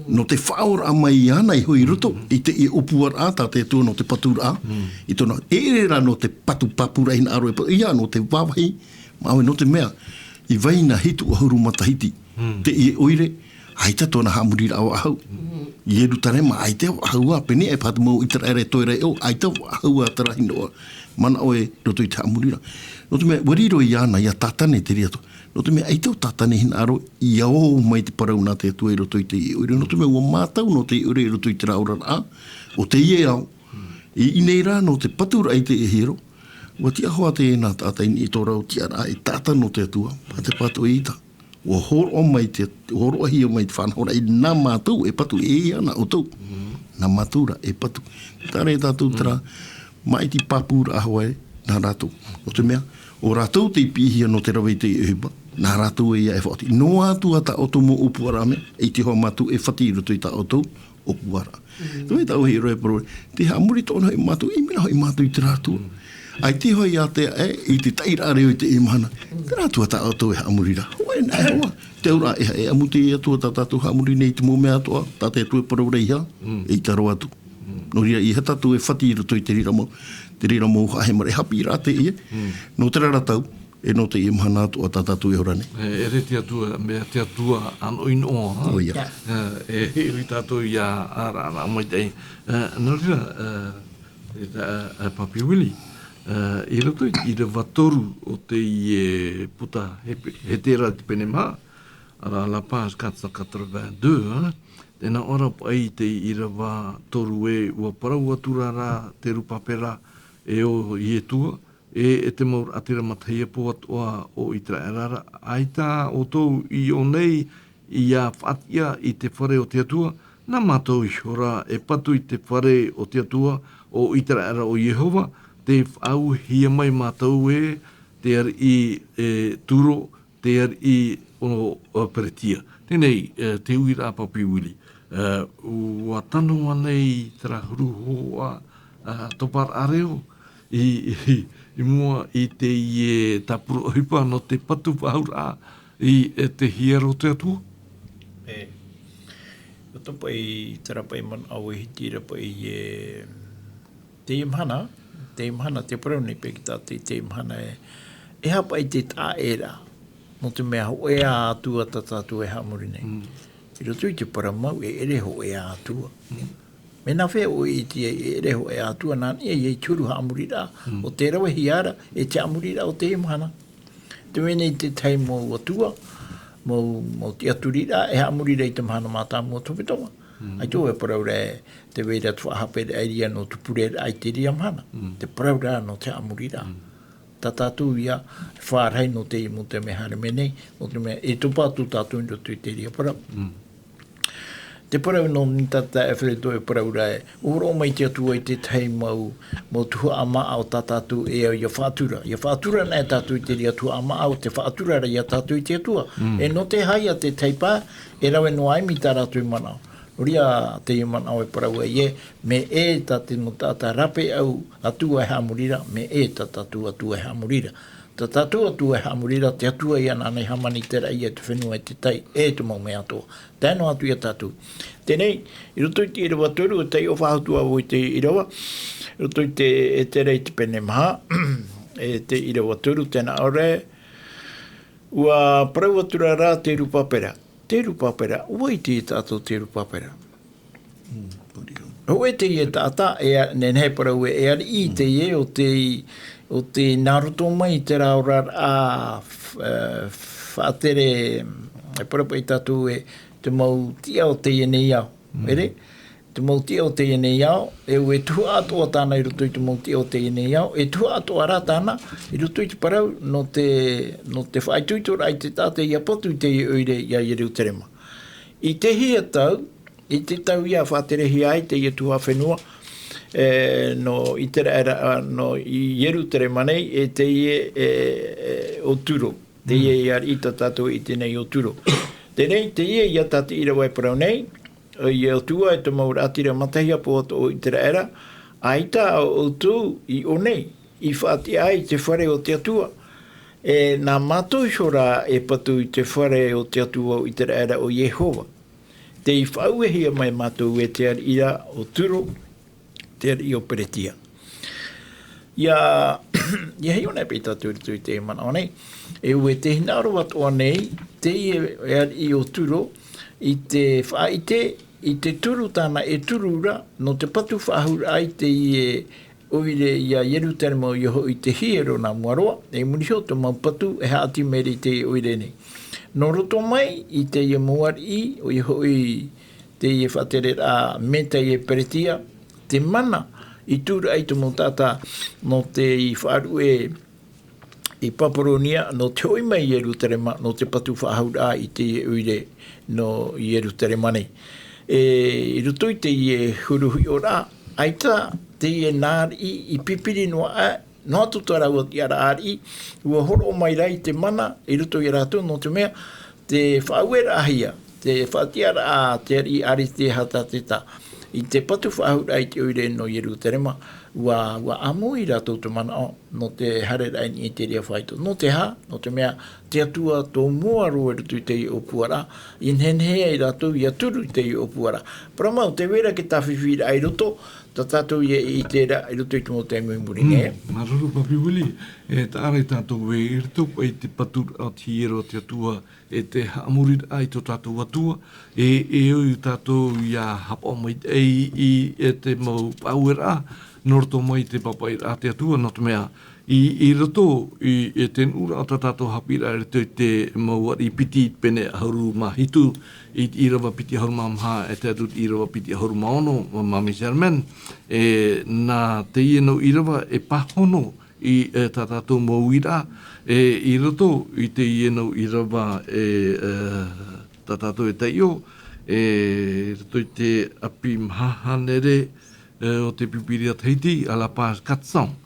Nō te faʻaoraraʻa mai iāna i hoʻi i roto, i te, i ʻōpuaraʻa tā te Atua nō te paturaʻa, mm, i tōna, e ʻere rā nō te patu pāpūraʻa hinaʻaro e pa-, ʻia nō te vāvāhi, mā ʻoe nō te mea, i vai na hitu ʻahuru matahiti, mm, teie ʻoire, ʻaita tōna haʻamoriraʻa faʻahou. Mm. Ierutarema, ʻaita faʻahou ā, pēnei e pātū mau ʻĪteraʻera e toe ra e ʻō, ʻaita faʻahou ā terā hinaʻaro, manaʻo i roto i te haʻamoriraʻa. Nō te mea, ʻua riro iāna, ʻia tātane te reira Atua. Nō te mea, ʻaita ʻo tātane hinaʻaro, ʻia ō mai te parau nā te Atua i roto i teie ʻoire. Nō te mea, ʻua mātau nō teie ʻoire i roto i terā oraraʻa, ʻo teie ao, I, i nei rā nō te paturaʻa i te hiero, ua tiʻa hoʻi teie nā taʻata i niʻa i tō rātou tiʻaraʻa e taʻata nō te Atua, a te pātoʻi ʻita. Ua hōroʻa mai te, ua hōroʻahia mai te faʻanahoraʻa i nā mātou e patu, e ia nā ʻoutou. Nā mātou rā e patu. Tārā e tātou terā, maʻiti pāpūraʻa hoʻi nā rātou. ʻO te mea, ʻo rātou tei piʻihia nō te rave i te ʻohipa, nā rātou e ia e faʻaoti. Noa atu ā tā ʻoutou mau ʻōpuaraʻa mea, e ʻite hoʻi mātou e fati i roto i tā ʻoutou ʻōpuaraʻa. Te mea tāʻu e hiʻo ra e parau, te haʻamori tōna hoʻi mātou, ʻimi rā hoʻi mātou i terā Atua. ʻAita hoʻi ia te, e, i te taʻiraʻa reo i teie mahana. Terā Atua tā ʻoutou e haʻamori ra. Hōʻē nā, e hoa. Te auraʻa e, e ʻamu te Atua tā tātou haʻamori nei i te mau mea atoʻa, tā te Atua e parau ra ʻeiaha, eʻita roa atu. Nō reira, ʻeiaha tātou e fati i roto i te reira mau, te reira mau haʻahemaraʻa, e haʻapiʻiraʻa teie. Nō terā ra tau, e nō teie mahana atoʻa tā tātou e ora nei. E, ʻere te Atua, mea te Atua ʻānoʻinoʻa, ha? ʻOia. E, e hiʻo tātou ia, ā, ra, ra, maitaʻi. E, nō reira, e, e, e, e, Papi Willie, e, i roto i, i te ʻīrava toru o teie puta, he, he tērā te pene maha, ā, la page quatre cent quatre-vingt-deux, ha? Tē nā ʻō ra paʻi te ʻīrava toru ē, ua parau atu ra rā te rūpāpera e ʻo Ietū, e, e te mau raʻatira matahiapo atoʻa o ʻĪteraʻera ra, ʻaita ʻoutou i ʻō nei ʻia faʻatiʻa i te fare o te Atua, nā mātou ihora e patu i te fare o te Atua o ʻĪteraʻera ʻo Iehova, tē faʻauehia mai mātou e te ariʻi, e, Turo, te ariʻi o, o Peretia. Teie nei, e, te uiraʻa Papi Willie. E, ua tano ānei terā huru hōhoʻa, e, toparaʻa reo i, i, i mua i teie tāpura ʻohipa nō te patu faʻahou ra i, e, te hiero o te Atua? E, ʻo tō paʻi, terā paʻi manaʻo e hiti ra paʻi, e, Teie mahana, teie mahana, te parau nei paʻi ki tā te, teie mahana e, e aha paʻi te taʻa ʻē ra, nō te mea hōʻē ā Atua tā tātou e haʻamori nei. I roto i te parau mau, e ʻere hōʻē ā Atua. Mea nāfea ʻoe e ʻite ai e ʻere hōʻē ā Atua, nā niʻa i te huru haʻamoriraʻa, ʻo tē ravehia ra, e te haʻamoriraʻa o teie mahana. Te mea nei te tahi mau atua, mau, mau tiʻaturiraʻa, e haʻamori ra i te mahana mātāmua tō Hepetoma. ʻAita e parau ra, tē vai ra te faʻahaʻapiʻiraʻa nō te pureraʻa i te reira mahana. Te parau ra nō te haʻamoriraʻa. Tā tātou ia, e faʻarahi nō te, nō te mea haere mai nei, nō te mea, e topa atu tātou i roto i te reira parau. Te parau nō Nitata Efereto e parau ra e, ʻua hōroʻa mai te Atua i te tahi mau, mau tuhaʻa māʻa o tā tātou e au ʻia faʻatura. ʻIa faʻatura na e tātou i te reira tuhaʻa māʻa, ʻo tē faʻatura ra ia tātou i te Atua. E nō te aha ia te tahi pae, e rave noa ʻimi tā rātou manaʻo. Nō reira, teie manaʻo e parau ai ē, mea ʻē tā te mau taʻata rapeʻau Atua e haʻamori ra, mea ʻē tā tātou Atua e haʻamori ra. Tā tātou Atua e haʻamori ra, te Atua ia nāna i hāmani i te raʻi, i te fenua, i te tai, e te mau mea atoʻa. Tae noa atu ia tātou. Teie nei, i roto i te ʻīrava toru, e taiʻo faʻahou atu vau i te ʻīrava, i roto i te, e ʻetera i te pene maha, e te ʻīrava toru, tē nā ʻō ra, ʻua parau atu ra rā Terupapera. Terupapera, ʻua ʻite tātou Terupapera. Hōʻē teie taʻata, e a-, nehenehe e parau e, e ariʻi teie ʻo te, ʻo te nā roto mai i terā oraraʻa f-, e, faʻatere, e parau paʻi tātou e, te mau tiʻa o teie nei ao. ʻEre? Te mau tiʻa o teie nei ao, e ʻua tuhaʻa atoʻa tāna i roto i te mau tiʻa o teie nei ao, e tuhaʻa atoʻa rā tāna i roto i te parau nō te, nō te faʻaitoitoraʻa i te taʻata ʻia patu i teie ʻoire ia Ierutarema. I teie tau, i te tau ia faʻaterehia ai teie tuhaʻa fenua, e, nō ʻĪteraʻera, a, nō Ierutarema nei, e teie, e, e, ʻo Turo. Teie ia ariʻi tā tātou e ʻite nei ʻo Turo. Teie nei, teie ia tā te ʻīrava e parau nei, ʻo ia ʻo Tua e te mau raʻatira matahiapo atoʻa o ʻĪteraʻera, ʻaita ā ʻoutou i ʻō nei, i faʻatiʻa ai i te fare o te Atua. E nā mātou ihora e patu i te fare o te Atua o ʻĪteraʻera ʻo Iehova. Tei faʻauehia mai mātou e te ariʻi ra ʻo Turo, te ariʻi o Peretia. ʻIa, ʻia hiʻo nei paʻi tātou i roto i te manaʻo nei. E ʻua e te hinaʻaro atoʻa nei, teie ariʻi ʻo Turo, i te faʻaʻite, i te turu tāna e turu ra, nō te patu faʻahou ra i teie ʻoire ia Ierutarema ʻoia hoʻi te hiero nā mua roa, e muri iho te mau patu e haʻati mai ra i teie ʻoire nei. Nō roto mai i teie mau ariʻi, ʻoia hoʻi teie faʻatereraʻa Metia e Peretia, te mana I tūraʻi te mau taʻata nō te faʻaruʻe i Papuronia, nō te hoʻi mai i Ierutarema, nō te patu faʻahou raʻa i te ʻoire nō Ierutarema nei. E, i roto i teie huru hiʻoraʻa, ʻaita teie nā ariʻi i pipiri noa aʻe, noa atu tā rāua tiʻaraʻa ariʻi, ua hōroʻa mai rā i te mana i roto ia rātou, nō te mea, te faʻaueraʻahia, te faʻatiʻaraʻa a te ariʻi Aretahasita, i te patu faʻahou raʻa i te ʻoire nō Ierutarema, ua, ua ʻāmui rātou te manaʻo, nō te haereraʻa i niʻa i te reira faito. Nō te aha, nō te mea, te Atua tō mua roa i roto i teie ʻōpuaraʻa, i nehenehe ai rātou ia turu i teie ʻōpuaraʻa. Parau mau, tē vai ra te tāfifiraʻa i roto, tā tātou ia i ʻite ra i roto i te mau taime i muri nei. Mm, māuruuru, Papi Willie, e, taʻa ra ia tātou ē, i roto paʻi i te patu o te hiero a te Atua, e te haʻamoriraʻa i tō tātou Atua, e, e ʻoia tātou ia haʻapaʻo mai ai i, e te mau faʻaueraʻa, nō roto mai i te pāpaʻiraʻa a te Atua, nō te mea, i, i roto i, e te nuʻuraʻa o tā tātou haʻapiʻiraʻa i roto i te mau ariʻi Piti pene ʻahuru mā hitu, i te ʻīrava piti ʻahuru mā maha, e tae atu i te ʻīrava piti ʻahuru mā ono, Māmī Germaine, e, nā teie nō ʻīrava e pāhono i, e, tā tātou mau uiraʻa, e, i roto i teie nō ʻīrava, e, e, tā tātou e taiʻo, e, i roto i te ʻapi maha hānere, e, o te Pīpīria Tahiti, à la page quatre cents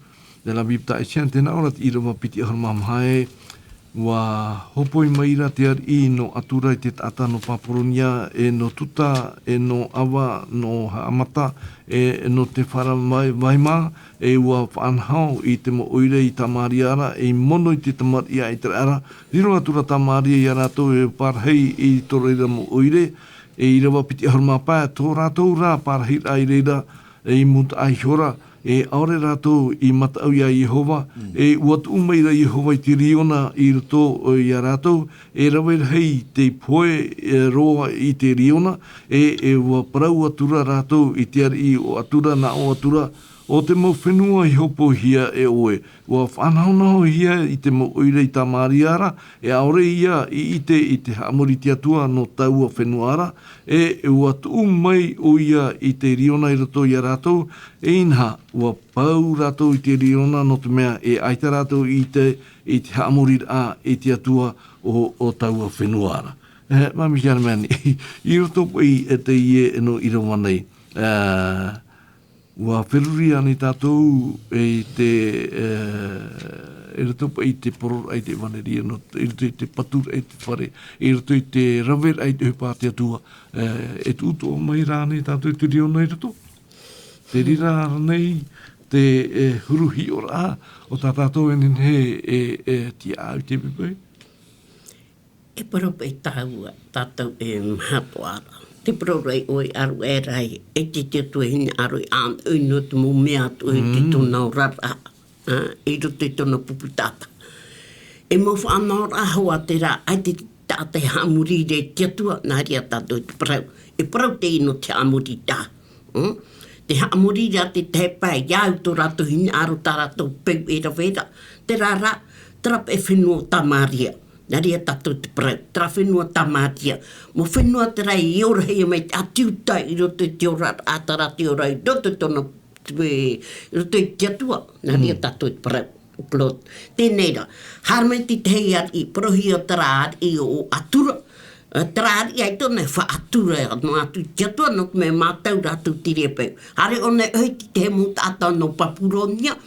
de la Bible tahitienne, tē nā ʻō ra te ʻīrava piti ʻahuru mā maha ē, ua hōpoi mai ra te ariʻi nō Atura i te taʻata nō Papuronia, e nō Tuta, e nō Ava, nō Haʻamata, e nō Tefaravaima, e ua faʻanaho i te mau ʻoire i Tamaria ra, e mono i te tamariʻi a Iteraera. Riro atu ra Tamaria ia rātou e pārahi i tō reira mau ʻoire, e ʻīrava piti ʻahuru mā pae, tō rātou rā pārahiraʻa i reira, e i mutaʻa ihora, e ʻaore rātou i mataʻu ia Iehova, mm, e ua tuʻu mai ra Iehova i te riona i roto, e, ia rātou, e rave rahi te pohe, e, roa i te riona, e, e ua parau atu ra rātou i te ariʻi o Atura, nā ʻō atu ra, ʻo te mau fenua i hōpoihia e ʻoe, ua faʻanahonahohia i te mau ʻoire i Tamaria ra, e ʻaore ia i ʻite i te haʻamori i te Atua nō taua fenua ra, e, e ua tuʻu mai ʻoia i te riona i roto ia rātou, e inaha, ua pau rātou i te riona nō te mea e ʻaita rātou i ʻite i te haʻamoriraʻa i te Atua o, o taua fenua ra. E, Māmī Germaine, i roto paʻi i teie nō ʻīrava nei, e, ua feruri ānei tātou i te, e, i roto paʻi i te poroʻi i te ʻevaneria, nō, i roto i te paturaʻa i te fare, i roto i te raveraʻa i te ʻohipa a te Atua, e, e tuʻu atoʻa mai ra ānei tātou i te riona i roto? Te reira nei te, e, huru hiʻoraʻa o tā tātou e nehenehe e, e tiʻa i te peu. E parau paʻi tāua, tātou e maha atoʻa ra. Te parau ra ʻoe, ʻaru e rai, e te, te Atua e hinaʻaro i ʻānoʻi nō te mau mea atoʻa i te, mm, tōna oraraʻa, ā, i roto i tōna pupu taʻata. E mau faʻanahoraʻa hoʻi terā, ʻaita te taʻata e haʻamori ra i te Atua, nā reira tātou te parau. E parau teie nō te haʻamori ra. Mm? Te haʻamori ra te tahi pae, ia au tō rātou hinaʻaro, tā rātou peu e rave ra. Terā rā, terā paʻi fenua o Tamaria. Nā reira tātou te parau, terā fenua Tamaria. Mau fenua terā i orahia mai te ʻāti Iuta i roto i te oraraʻa, terā te ora i roto i tōna, i roto i te Atua. Nā reira, mm, tātou te parau. Claude. Teie nei rā. Haere mai te tahi ariʻi, parauhia terā ariʻi o Atura. E, terā ariʻi ʻaita ʻōna e faʻatura noa atu i te Atua, nō te mea mātau rātou te reira peu. Haere ʻōna e ʻohiti i te mau taʻata nō Papuronia,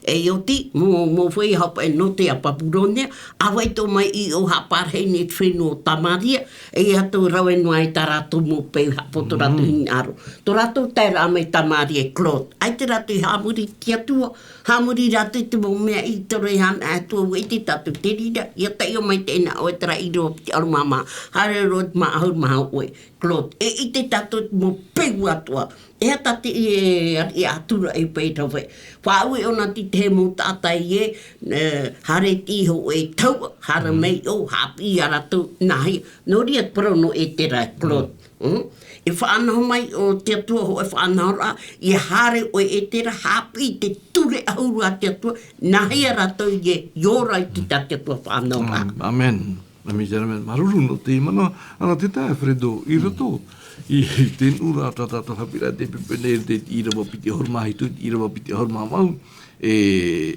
e oti, mau, mau feiā hopeʻa nō te Papuronia, ʻa vai tō mai i ʻō haʻaparahi nei i te fenua o Tamaria, e ia tō rave noa ai tā rātou mau peu haʻapoto rātou, mm, hinaʻaro. Tō rātou taeraʻa mai Tamaria, Claude. ʻAita rātou i haʻamori i te Atua, haʻamori rātou i te mau mea i toro e hana atu au i te tātou te reira, ia taiʻo mai teie nā ʻoe terā ʻīrava piti ʻahuru mā maha, haere roa te mā ʻahuru mā maha ʻoe, Claude. E ʻite tātou te mau peu atoʻa. E aha tā te, e, ariʻi a Atura e pae rave. Faʻaue ʻōna i te mau taʻata ē, e, haere iti iho ʻoe e taua, haere mai ʻō, haʻapiʻi ia rātou, nāhea. Nō reira te parau nō Etera, Claude. Mm. Mm? E faʻanaho mai ʻo te Atua hōʻē faʻanahoraʻa, ia haere ʻoe Etera, haʻapiʻi i te ture ʻahuru a te Atua, nāhea rātou e ora i te tā te Atua faʻanahoraʻa. Mm, amen. Amen, amen. Māuruuru nō te manaʻo, ʻana te taeaʻe Fredo, i roto, mm, I te nuʻu ra tā tātou haʻapiʻiraʻa i teie poʻipoʻi nei, te ʻīrava piti ʻahuru mā hitu, te ʻīrava piti ʻahuru mā vaʻu, e,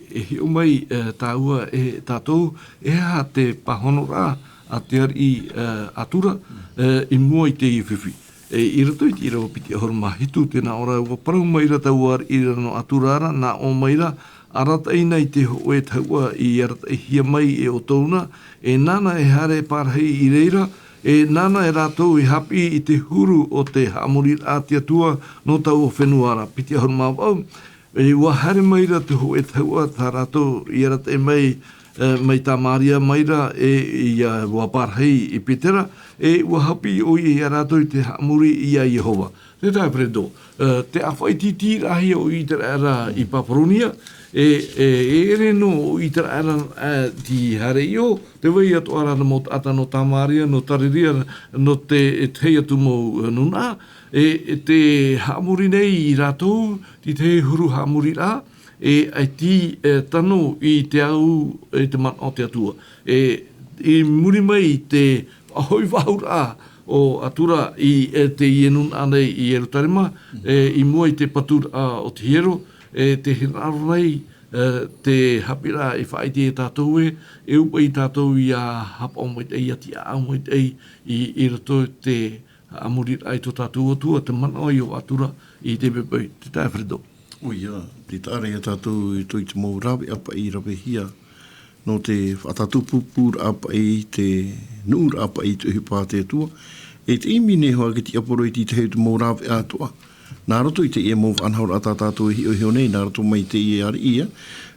e hiʻo mai, e, tāua, e tātou, e aha te pāhonoraʻa a te ariʻi, e, Atura, e, i mua i teie fifi. E, i roto i te ʻīrava piti ʻahuru mā hitu, tē nā ʻō ra, ʻua parau maira taua ariʻi ra nō Atura ra, nā ʻō maira, arataʻi na i te hōʻē tahuʻa i arataʻihia mai e ʻoutou na, e nāna e haere parahi i reira, e nāna e rātou i haʻapiʻi i te huru o te haʻamoriraʻa a te Atua nō taua fenua ra, piti ʻahuru mā vaʻu. E, ʻua haere maira te hōʻē tahuʻa tā rātou i arataʻi mai, e, mai Tamaria maira, e, ʻia, ʻua parahi i Petera, e, ʻua haʻapiʻi ʻoia ia rātou i te haʻamori ia Iehova. Tē tae Fredo, e, te ʻāfaʻi tītīraʻahia o ʻĪteraʻera i Paparonia, e, e, e ʻere noa ʻo ʻĪteraʻera, e, tei haere i ʻō, tē vai atoʻa ra mau taʻata nō Tamaria, nō Tariria, nō te, e tahi atu mau, e, nūnaʻa, e, e tē haʻamori nei ia rātou, i te huru haʻamoriraʻa, e, ʻaita, e, tano i te au, e, te manaʻo o te Atua. E, i muri mai i te faʻahoʻi faʻahou ra o Atura i, e, teie nūnaʻa nei i Ierutarema, e, i mua i te paturaʻa o te hiero, e, tē hinaʻaro nei, e, te haʻapiʻiraʻa i faʻaʻite ia tātou ē, e ʻua paʻi tātou ʻia haʻapaʻo maitaʻi, ʻia tiʻaʻau maitaʻi i, i roto i te haʻamoriraʻa i tō tātou Atua, te manaʻo ïa o Atura i teie poʻipoʻi, tē tae Fredo. ʻOia, tē taʻa ra ia tātou i roto i te mau rāveʻa paʻi i ravehia, nō te faʻatāpupūraʻa paʻi, te nuʻuraʻa paʻi i te ʻohipa a te Atua, e te ʻimi nei hoʻi ā i te tiʻaporo i te tahi o te mau rāveʻa atoʻa. Nā roto i teie mau faʻanahoraʻa tā tātou e hiʻohiʻo nei, nā roto mai i teie ariʻi ïa,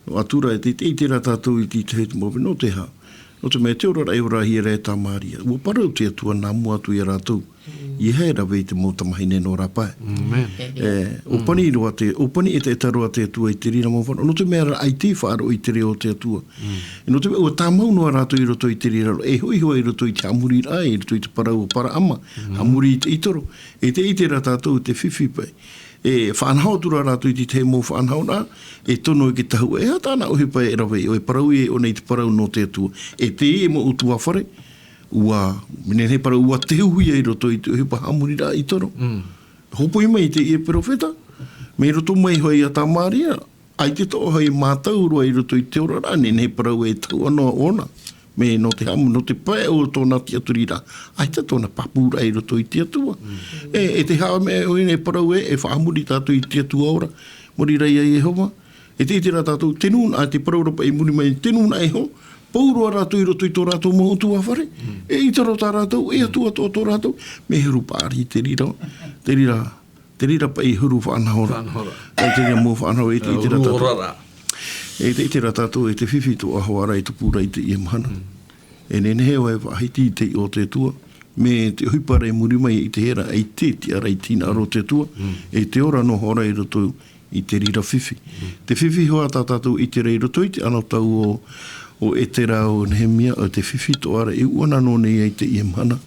nō Atura, e tē, tē ʻite ra tātou i te tahi o te mau, nō te aha? Nō te mea te oraraʻa i orahia ra e Tamaria. ʻUa parau te Atua nā mua atu ia rātou. ʻIa haere e te mau tamahine nō Rapa. ʻĒmeni. E, ʻōpani roa te, ʻōpani ʻetaʻeta roa te Atua i te reira mau fānaʻo. Nō te mea rā, ʻaita e faʻaroʻo i te reo o te Atua. Nō te mea, ʻua tāmau noa rātou i roto i te reira, e hoʻi hoʻi i roto i te haʻamoriraʻa, i roto i te parau o Paraama, haʻamori i te ʻītoro. E tē ʻite ra tātou te fifi paʻi. E faʻanaho atu ra rātou i te tahi mau faʻanahoraʻa, e tono i te tahuʻa, e aha tāna ʻohipa e rave, ʻo e parau ïa ʻōna i te parau nō te Atua. E teie mau ʻutuāfare, ʻua, mea nehenehe parau ʻua tehuhia i roto i te ʻohipa haʻamoriraʻa ʻītoro. Hōpoi mai i teie perofeta, mai roto mai hoʻi ia Tamaria, ʻaita atoʻa hoʻi e mātau roa i roto i te oraraʻa, nehenehe parau e tahuʻa noa ʻōna. Mea nō te haʻam-, nō te pae o tōna tiʻaturiraʻa, ʻaita tōna pāpūraʻa i roto i te Atua. E, e te haʻamea ʻoia e parau ē, e faʻamori tātou i te Atua ora, mori rā ia Iehova. E tē ʻite ra tātou, te nūnaʻa, te parau ra paʻi i muri mai, te nūnaʻa iho, pauroa rātou i roto i tō rātou mau ʻutuāfare. E ʻītoro tā rātou, e Atua atoʻa tō rātou, mea huru paʻari te reira, te reira, te reira paʻi huru faʻanahoraʻa. Faʻanahoraʻa. E te reira mau faʻanahoraʻa, e tē ʻite ra tātou. E tē ʻite ra tātou, e te fifi atoʻa hoʻi ra e tupu ra i teie mahana. E nehenehe hoʻi e faʻahiti i te iʻoa o te Atua, mea te ʻohipa ra i muri mai i te hera, ʻaita e tiʻa ra i te hinaʻaro o te Atua, e te ora noa hoʻi ra i roto i te reira fifi. Te fifi hoʻi tā tātou e ʻite ra i roto i te anotau o, o Etera, o Nehemia, ʻo te fifi atoʻa ra e ʻūʻana noa nei ai i teie mahana,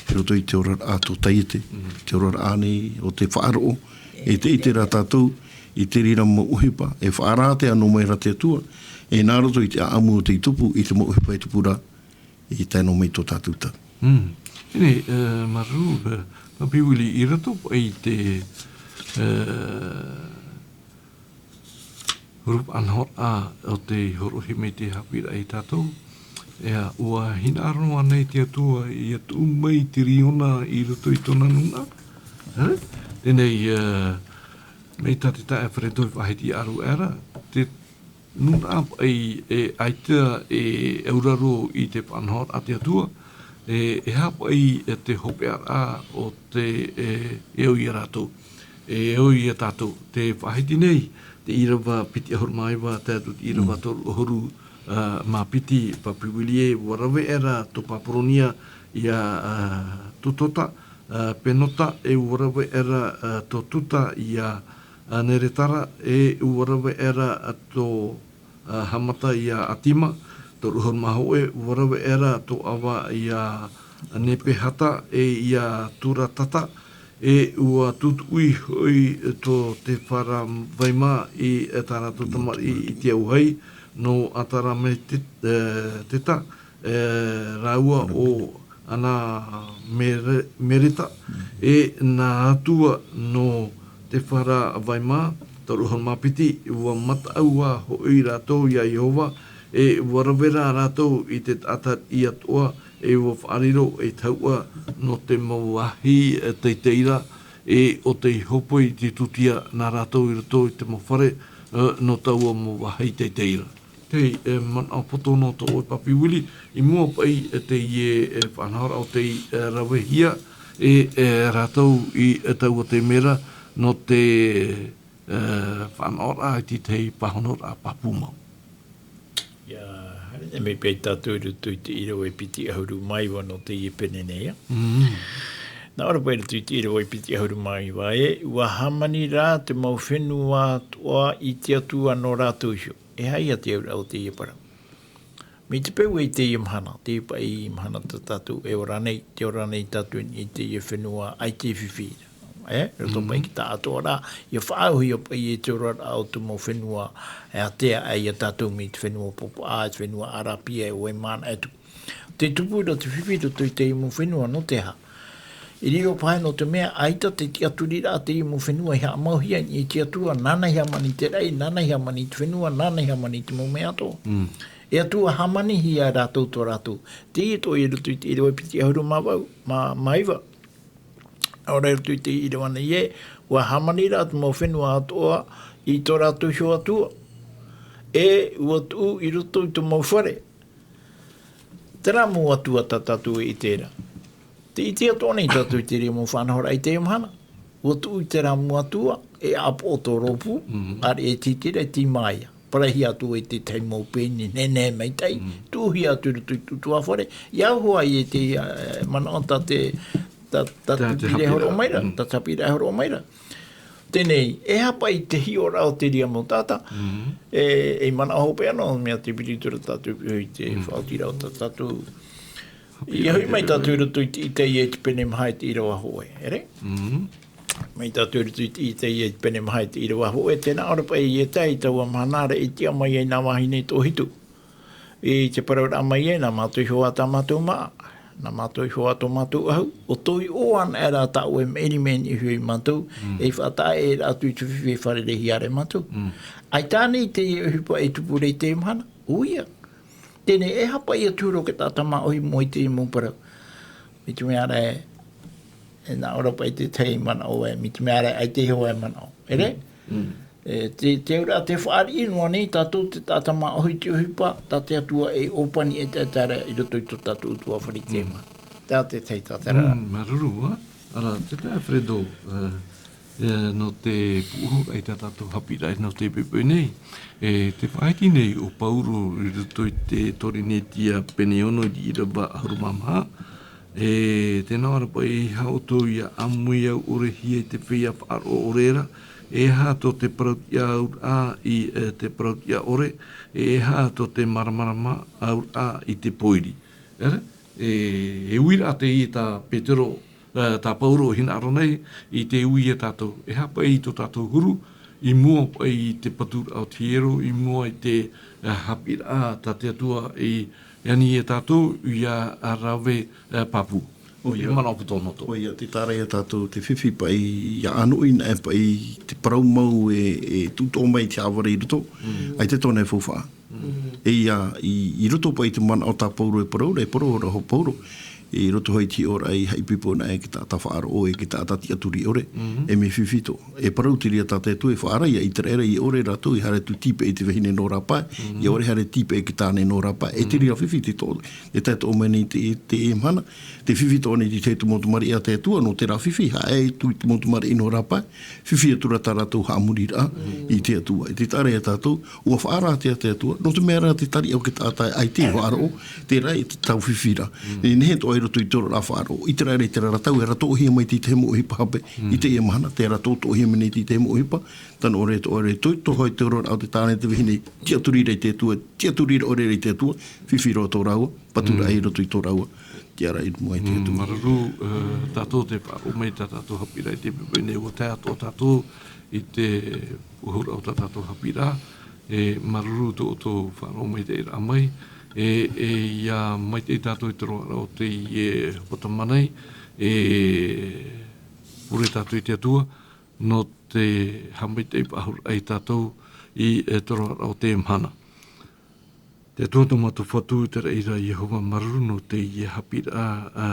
i roto i te oraraʻa tōtaiete, te oraraʻa nei o te faʻaroʻo, e tē ʻite ra tātou i te reira mau ʻohipa, e faʻarātea noa mai ra te Atua, e nā roto i te ʻāʻamu o tei tupu, i te mau ʻohipa e tupu ra, i tae noa mai tō tātou tau. Teie, e, māuruuru, e, Papi Willie, i roto paʻi i te, e, huru faʻanahoraʻa o tei hōroʻahia mai te haʻapiʻiraʻa ia tātou. E, ʻua hinaʻaro ānei te Atua ʻia tuʻu mai te riona i roto i tōna nūnaʻa? E? Teie, e, mai tā te taeaʻe Fredo i faʻahiti atu ra, te nūnaʻa paʻi e ʻaita e auraro i te faʻanahoraʻa a te Atua, e, e aha paʻi, e, te hopeʻaraʻa o te, e, e au ia rātou, e au ia tātou, tē faʻahiti nei, te ʻīrava piti ʻahuru mā iva, tae atu te ʻīrava toru ʻahuru, a, mā piti, Papi Willie, ʻua rave aʻera tō Paparonia ia, a, Totota, a, Penota, e ʻua rave aʻera, a, tō Tuta ia, a, Neretara, e ʻua rave aʻera, a, tō, a, Hamata ia Atima, toru ʻahuru mā hōʻē, ʻua rave aʻera tō Ava ia Nepehata, e ia Turatata, e ʻua tutuʻi hoʻi tō Tefaravaima i tā rātou tamariʻi i te auahi nō Atarameteta, e, rāua ʻo Ana Mere-, Mereta, e nā atua nō Te Whara Vaimā, toru ʻahuru mā piti, ua mataʻu ā hoʻi rātou ia Iehova, e ua rave rā rātou i te taʻata riʻi atoʻa, e ua faʻariro ei tahuʻa nō te mau vāhi, e, teitei ra, e ʻo tei hōpoi te tūtia nā rātou i roto i te mau fare, e, nō taua mau vāhi teitei ra. Tei, e, manaʻo poto nō tō ʻoe Papi Willie, i mua paʻi, e, teie, e, faʻanahoraʻa ʻo tei, e, ravehia, e, e, rātou i, e, taua te mea ra, nō te, e, faʻanahoraʻa i te tahi pāhonoraʻa pāpū mau. Ia, haere mai paʻi tātou i roto i te ʻīrava e piti ʻahuru mā iva nō teie pene nei, ā. Mm. Nā ʻō ra paʻi i roto i te ʻīrava e piti ʻahuru mā iva, e, ua hāmani rā te mau fenua atoʻa i te Atua nō rātou iho. E aha ia te auraʻa o teie parau? Mai te peu i teie mahana, teie paʻi mahana tā tātou e ora nei, tē ora nei tātou i teie fenua ʻaita e fifi. E, roto paʻi ki tā atoʻa ra, ʻia faʻaauhia paʻi e te oraraʻa o te mau fenua, e ātea ai ia tātou mai te fenua Pāpū, te fenua ʻArapia, e ʻoe māna e tuku. Tē tupu ra te fifi i roto i teie mau fenua, nō te aha? I reira paʻi nō te mea, ʻaita te tiʻaturiraʻa teie mau fenua i haʻamauhia i te Atua, nāna i hāmani te raʻi, nāna i hāmani te fenua, nāna i hāmani te mau mea atoʻa. Mm. E Atua, hāmanihia rātou tō rātou. Teie atoʻa i roto i te ʻīrava e piti ʻahuru mā vau, mā, mā iva. Nā ʻō ra i roto i te ʻīrava nei ē, ua hāmani rā te mau fenua atoʻa i tō rātou iho Atua. E ua tuʻu i roto i te mau fare. Terā mau atua tā tātou e ʻite ra. Tē ʻite atoʻa nei tātou i te reira mau faʻanahoraʻa i teie mahana. Ua tuʻu i terā mau atua, e ʻāpoʻo tō rōpū, mm, ʻāreʻa e tītira, e tīmā ia. Parahi atu i te tahi mau pēni nehenehe maitaʻi, mm, tuʻuhia atu i roto i te ʻutuāfare, ʻia auhoa ai e te, eh, manaʻo tā te, tā, tā te haʻapiʻiraʻa e hōroʻa mai ra, mm, tā te haʻapiʻiraʻa e hōroʻa mai ra. Teie nei, e aha paʻi te hiʻoraʻa o te reira mau taʻata, mm, e, e manaʻo hopeʻa noa, mea tē piri atu ra tātou i te, mm, faʻaotiraʻa o tā tātou. ʻIa hoʻi mai tātou i roto i te, i teie pene maha i te ʻīrava hōʻē, ʻere? Mm. Mai tātou i roto i te, i teie pene maha i te ʻīrava hōʻē, tē nā ʻō ra paʻi ē, i taua mahana ra i tiʻa mai ai nā vāhi nei toʻohitu. I te parauraʻa mai ē, nā mātou i hoʻi tā mātou māʻa, nā mātou i hoʻi tō mātou ʻahu, ʻo toe ʻoaʻoa ana rā tā ʻoe maʻiri mai i niʻa iho ia mātou, mm, e faʻataʻa atu i te fifi e fārereihia ra ia mātou. Mm. ʻAita ānei teie ʻohipa e tupu ra i teie mahana? ʻOia. Teie nei, e aha paʻi ia te huru o te taʻata māʻohi i mua i teie mau parau? Mai te mea ra ē, e nā ʻō ra paʻi te tahi manaʻo ē, mai te mea ra ē, ʻaita e hōʻē manaʻo. ʻEre? Mm. Mm. E, te, te auraʻa tē fāriʻi noa nei tātou te taʻata māʻohi i te ʻohipa, tā te Atua e ʻōpani ʻetaʻeta ra i roto i tō tātou ʻutuāfare i teie mahana. Mm. Tā te tahi taʻata ra. Mm, māuruuru, ā. Ara, tē tae Fredo, ā, ā, nō te pūʻohu i tā tātou haʻapiʻiraʻa nō te poʻipoʻi nei. E, tē faʻaʻite nei ʻo Pauro i roto i te Korinetia pene ono i te ʻīrava ʻahuru mā maha. E, tē nā ʻō ra paʻi, e aha ʻoutou ʻia ʻāmui au ʻore hia i te feiā faʻaroʻo ʻore ra, e aha tō te parau-tiʻa-auraʻa i, e, te parau-tiʻa-ʻore, e aha tō te māramarama-auraʻa i te pōiri. ʻEre? E, e uiraʻa teie tā Petero, e, tā Pauro e hinaʻaro nei, i te ui ia tātou. E aha paʻi tō tātou huru, i mua paʻi i te paturaʻa o te hiero, i mua i te, e, haʻapiʻiraʻa tā te Atua i ani ia tātou, ʻia rave, e, pāpū. ʻOia. Manaʻo poto nō tō. ʻOia, tē taʻa ra ia tātou te fifi paʻi, ʻia ʻānoʻi na e paʻi te parau mau e, e tūtoʻo mai te haʻavare i roto. Mm. ʻAita tōna e faufaʻa. Mm. E ia, i, i roto paʻi i te manaʻo tā Pauro e parau ra, e parau ra hoʻi Pauro, i roto hoʻi i te hiʻoraʻa i haʻipiʻi na e te taʻata faʻaroʻo, e te taʻata tiʻaturi ʻore, mm, e mea fifi atoʻa. E parau te reira tā te Atua e faʻaara ia ʻĪteraʻera, ʻia ʻore rātou, ʻia haere atu tīpeʻe i te vahine nō rāpae, mm, ʻia ʻore haere tīpeʻe i te tāne nō rāpae. E te, mm, reira fifi te to-, tē tae atoʻa mai nei te, te mahana, tē fifi atoʻa nei te tahi mau tamariʻi a te Atua, nō terā fifi, haʻaea atu i te mau tamariʻi nō rāpae, fifi atu ra tā rātou haʻamoriraʻa, mm, i te Atua. E tē taʻa ra ia tātou, ʻua faʻaara te, te Atua, nō te mea rā te tariʻa o te taʻata ʻaita e faʻaroʻo, terā e te tau fifi ra. Mm. E nehenehe atoʻa i roto i te oraraʻa faʻaroʻo. ʻĪteraʻera i terā ra tau, e rātou toʻohia mai te tahi mau ʻohipa hape, mm, i teie mahana, terā rātou toʻohia mai nei te tahi mau ʻohipa, tano ʻore atoʻa ra, ʻia toe toʻohia te oraraʻa o te tāne, te vahine, tiʻaturi ra i te Atua, tiʻaturi ra ʻore ra i te Atua, fifi roa tō rāua, patu ra, mm, i roto i tō rāua tiʻaraʻa i mua i te, mm, Atua. Māuruuru, e, tātou tē faʻaroʻo mai tā tātou haʻapiʻiraʻa i te poʻipoʻi nei, ʻua tae atoʻa tātou i te pūʻohuraʻa o tā tātou haʻapiʻiraʻa, e, māuruuru tō, tō faʻaroʻo maitaʻiraʻa mai, E, e ia maitaʻi tātou i te roaraʻa o teie hepetoma nei, e pure tātou i te Atua, nō te haʻamaitaʻi faʻahou ai tātou i, e, te roaraʻa o teie mahana. Te Atua tō mātou Fatu, te reira Iehova māuruuru nō teie haʻapiʻiraʻa, ā,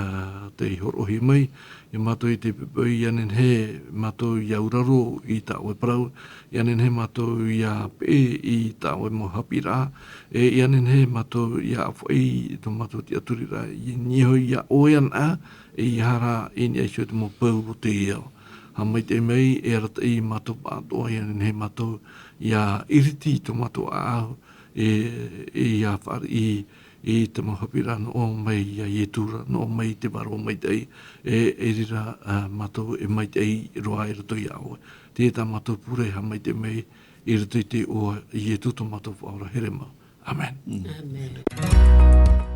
tei hōroʻahia mai, ia mātou i te poʻipoʻi, ia nehenehe mātou ia auraro i tā ʻoe parau, ia nehenehe mātou ia peʻe i tā ʻoe mau haʻapiʻiraʻa, e ia nehenehe mātou ia ʻāfaʻi i tō mātou tiʻaturiraʻa, i niʻa iho ia ʻoe anaʻe, e ʻeiaha rā i niʻa iho i te mau peu o teie ao. Haʻamaitaʻi mai, e arataʻi mātou pāʻatoʻa, ia nehenehe mātou ia iriti i tō mātou ʻāʻau, e, e ia fāriʻi i te mau haʻapiʻiraʻa nō ʻō mai ia Ietu ra, nō ʻō mai te Vārua Maitaʻi, e, e reira, ā, mātou e maitaʻi roa i roto ia ʻoe. Teie tā mātou pure, haʻamaitaʻi mai i roto i te iʻoa o Ietu tō mātou Faʻaora here mau. ʻĀmene. ʻĀmene.